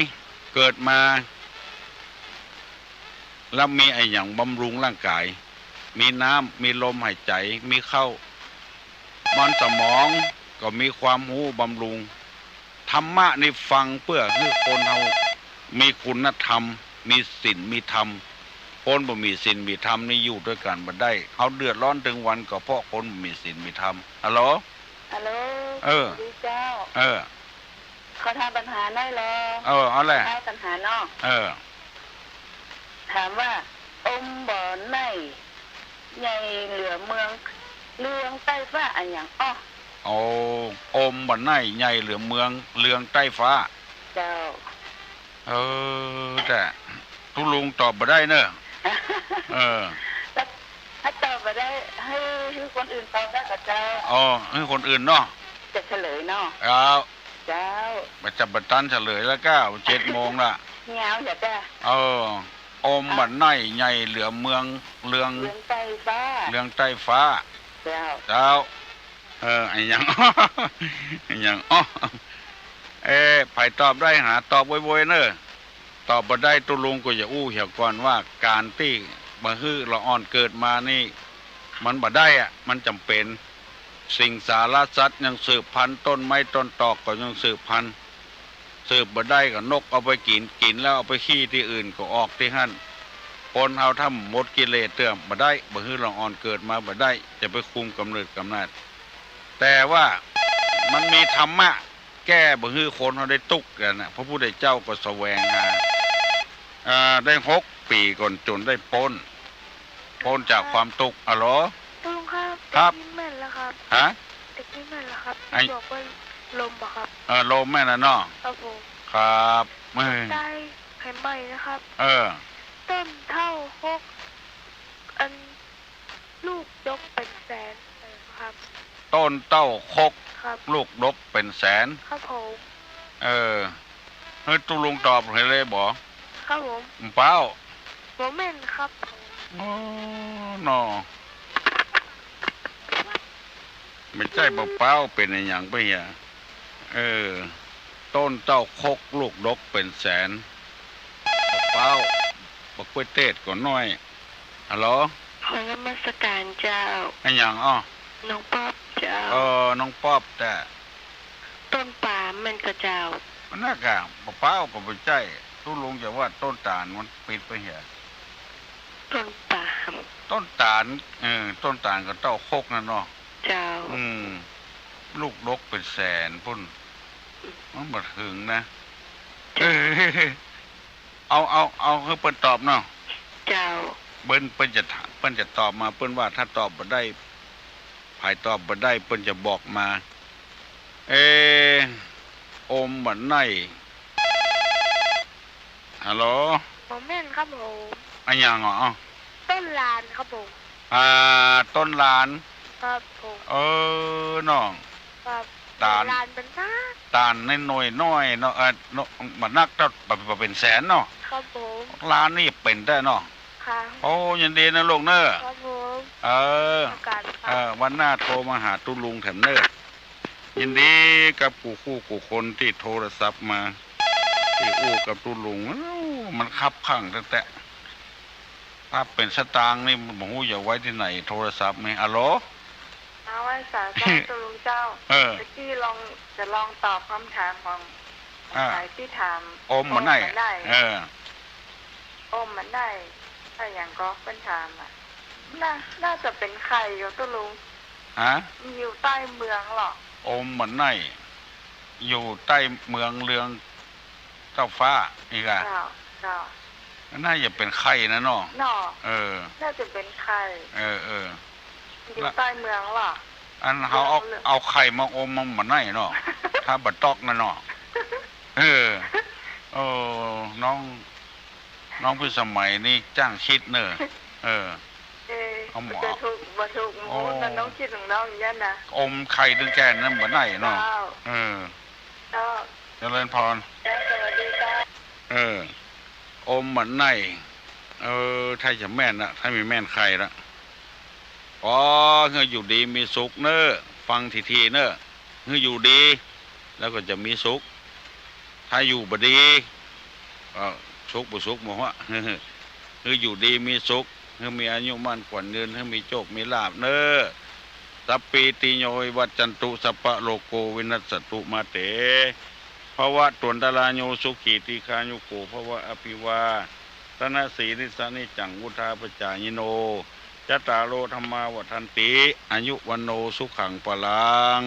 เกิดมา แล้วมีอะหยังบำรุงร่างก๋าย มีน้ำ มีลมหายใจ๋ มีข้าว มันสมองก็มีความฮู้บำรุง ธรรมะนี่ฟังเปื้อหื้อคนเฮามีคุณธรรม มีศีล มีธรรม คนบ่มีศีล มีธรรมนี่อยู่ตวยกั๋นบ่ได้ เฮาเดือดร้อนตึงวันก็เพราะคนบ่มีศีล มีธรรม ฮัลโหล ฮัลโหล เออ สวัสดีเจ้า เออ ขอถามปั๋ญหาหน่อยลอ เออ เอาแหละ ถามปั๋ญหาเนาะ เออ ถามว่า อมบ่อไน่ใหญ่เหลือเมือง เรืองใต้ฟ้าอะหยังอ้อ โอ้ อมบ่อไน่ใหญ่เหลือเมือง เรืองใต้ฟ้า เจ้า เออ แต่ตุ๊ลุงตอบบ่ได้เน่อ เออ ถ้า ถ้าตอบบ่ได้ หื้อ หื้อคนอื่นตอบได้ก่อเจ้า อ๋อ หื้อคนอื่นเนาะ จะเฉลยเนาะ เจ้า เจ้า บ่จะบ่ตันเฉลยแล้วก้า เจ็ดโมงละ เหี่ยวเหี่ยวจ้ะ เออ อมบ่อไน่ใหญ่เหลือเมือง เรือง เรืองใต้ฟ้า เรืองใต้ฟ้า เจ้า เจ้า เออ อะหยัง อะหยัง อ้อ เอ๊ะ ใผตอบได้หาตอบโวยๆ เน่อ ตอบบ่ได้ตุ๊ลุงก็อย่าอู้เหียก่อนว่าก๋านตี้บ่หื้อละอ่อนเกิดมานี่ มันบ่ได้อะ มันจ๋ำเป๋น สิงสารสัตว์ยังสืบพันธุ์ ต้นไม้ต้นตอกก็ยังสืบพันธุ์ สืบบ่ได้ก็นกเอาไปกิ๋น กิ๋นแล้วเอาไปขี้ตี้อื่นก็ออกตี้หั้น คนเฮาถ้าหมดกิเลสเตื้อบ่ได้ บ่หื้อละอ่อนเกิดมาบ่ได้ จะไปคุมก๋ำเนิดก๋ำเนิด แต่ว่ามันมีธรรมะแก้บ่หื้อคนเฮาได้ตุ๊กข์กั๋นนะ พระพุทธเจ้าก็แสวงหา อ่า ได้หกปี๋ก่อนจนได้ป๊น ป๊นจากความตุ๊กข์ อะโหล ตุ๊ลุงครับ ครับ ตะกี้แม่นแล้วครับ ฮะ ตะกี้แม่นแล้วครับ ไอ้ ตี้บอกว่าลมบ่ครับ เออ ลมแม่นแล้วเนาะ ครับผม ครับ เออ ใต้ ใหม่นะครับ เออ ต้นเต้าหก อัน ลูกดกเป๋นแสน เออ ครับ ต้นเต้าหก ครับ ลูกดกเป๋นแสน ครับผม เออ หื้อตุ๊ลุงตอบหื้อเลยบ่ ครับผม เป้า บ่แม่นครับผม โอ้ เนาะ บ่ใจ้บ่เป้า เป๋นอะหยังไปเหีย เออ ต้นเต้าหก ลูกดกเป๋นแสน บ่เป้า บ่กล้วยเตดก็น้อย ฮัลโหล ขอนมัสก๋านเจ้า อะหยังอ้อ น้องป๊อบเจ้า เออ น้องป๊อบ แต่ ต้นปาล์มแม่นก่อเจ้า มันน่ากะ บ่เป้าก็บ่ใจ้ ตุ๊ลุงจะว่าต้นตาลมันปิดไปเหีย ต้นปาล์ม ต้นตาล เออ ต้นตาลก็เต้าหกนั่นเนาะ เจ้า อืม ลูกดกเป๋นแสนปุ้น มันบ่เถิงนะ เออ เอา เอา เอาหื้อเปิ้นตอบเนาะ เจ้า เปิ้น เปิ้นจะถาม เปิ้นจะตอบมา เปิ้นว่าถ้าตอบบ่ได้ ใผตอบบ่ได้ เปิ้นจะบอกมา เอ๊ะ อมบ่อไน่ ฮัลโหล บ่แม่นครับผม อะหยังอ้อ ต้นลานครับผม อ่า ต้นลาน ครับผม เออ น้อง ครับ ตาล ลานเป๋นนัก ตาลน้อยๆ น้อยเนาะ เออ เนาะ บ่นักเต้า บ่ บ่เป๋นแสนเนาะ ครับผม ลานนี่เป๋นแต๊เนาะ ค่ะ โอ้ ยินดีนะลูกเน่อ ครับผม เออ นมัสก๋ารค่ะ เออ วันหน้าโทรมาหาตุ๊ลุงแถมเน่อ ยินดีกับกู้คู่กู้คนตี้โทรศัพท์มา ตี้อู้กับตุ๊ลุง มันคับข้างแต๊ๆ ถ้าเป๋นสตางค์นี่บ่ฮู้จะไว้ตี้ไหน โทรศัพท์นี่ อะโหล เอาไว้สาเจ้า ตุ๊ลุงเจ้า เออ ตะกี้ลอง จะลองตอบกำถามของ อ่า ใผตี้ถาม อมบ่ไหน้ อมบ่ไหน้ เออ อมบ่ไหน้ อะหยังก็เปิ้นถามอะ น่า น่าจะเป๋นไข่ก่อตุ๊ลุง ฮะ มันอยู่ใต้เมืองเหรอ อมบ่ไหน้ อยู่ใต้เมืองเรือง เจ้าฟ้า นี่ก่ะ เจ้า เจ้า น่าจะเป๋นไข่นะเนาะ เนาะ เออ น่าจะเป๋นไข่ เออ เออ อยู่ใต้เมืองเหรอ อันเฮาเอา เมือง เอาไข่มาอมมันบ่ไหน้เนาะ ถ้าบ่ต๊อกนะเนาะ เออ โอ้ น้อง น้องพิสมัยนี่จ้างกึ๊ดเน่อ เออ เออ เอาหมอ จะถูกบ่ถูก โอ้ มู้นะ น้องกึ๊ดของน้องอย่างนั้นนะ อมไข่ตึงแก่นนั้นบ่ไหน้เนาะ เจ้า เออ เจ้า เจริญพร เจ้า สวัสดีเจ้า เออ อมบ่ไหน้ เออ ถ้าจะแม่นนะ ถ้ามีแม่นไข่ละ ขอหื้ออยู่ดีมีสุขเน่อ ฟังถี่ๆ เน่อ หื้ออยู่ดี แล้วก็จะมีสุข ถ้าอยู่บ่ดี เอ่อ สุขบ่สุขบ่ฮู้ หื้ออยู่ดีมีสุข หื้อมีอายุมั่นขวัญยืน หื้อมีโชคมีลาภเน่อ สัพพีติโยวิวัชชันตุ สัพพะโรโควินัสสตุมาเต ภวะตวันตะราโย สุขีทีฆายุโก ภวะ อภิวาทะนะสีลิสสะ นิจจังวุฑฒาปะจายิโน จัตตาโร ธัมมา วัฑฒันติ อายุ วัณโณ สุขัง พลัง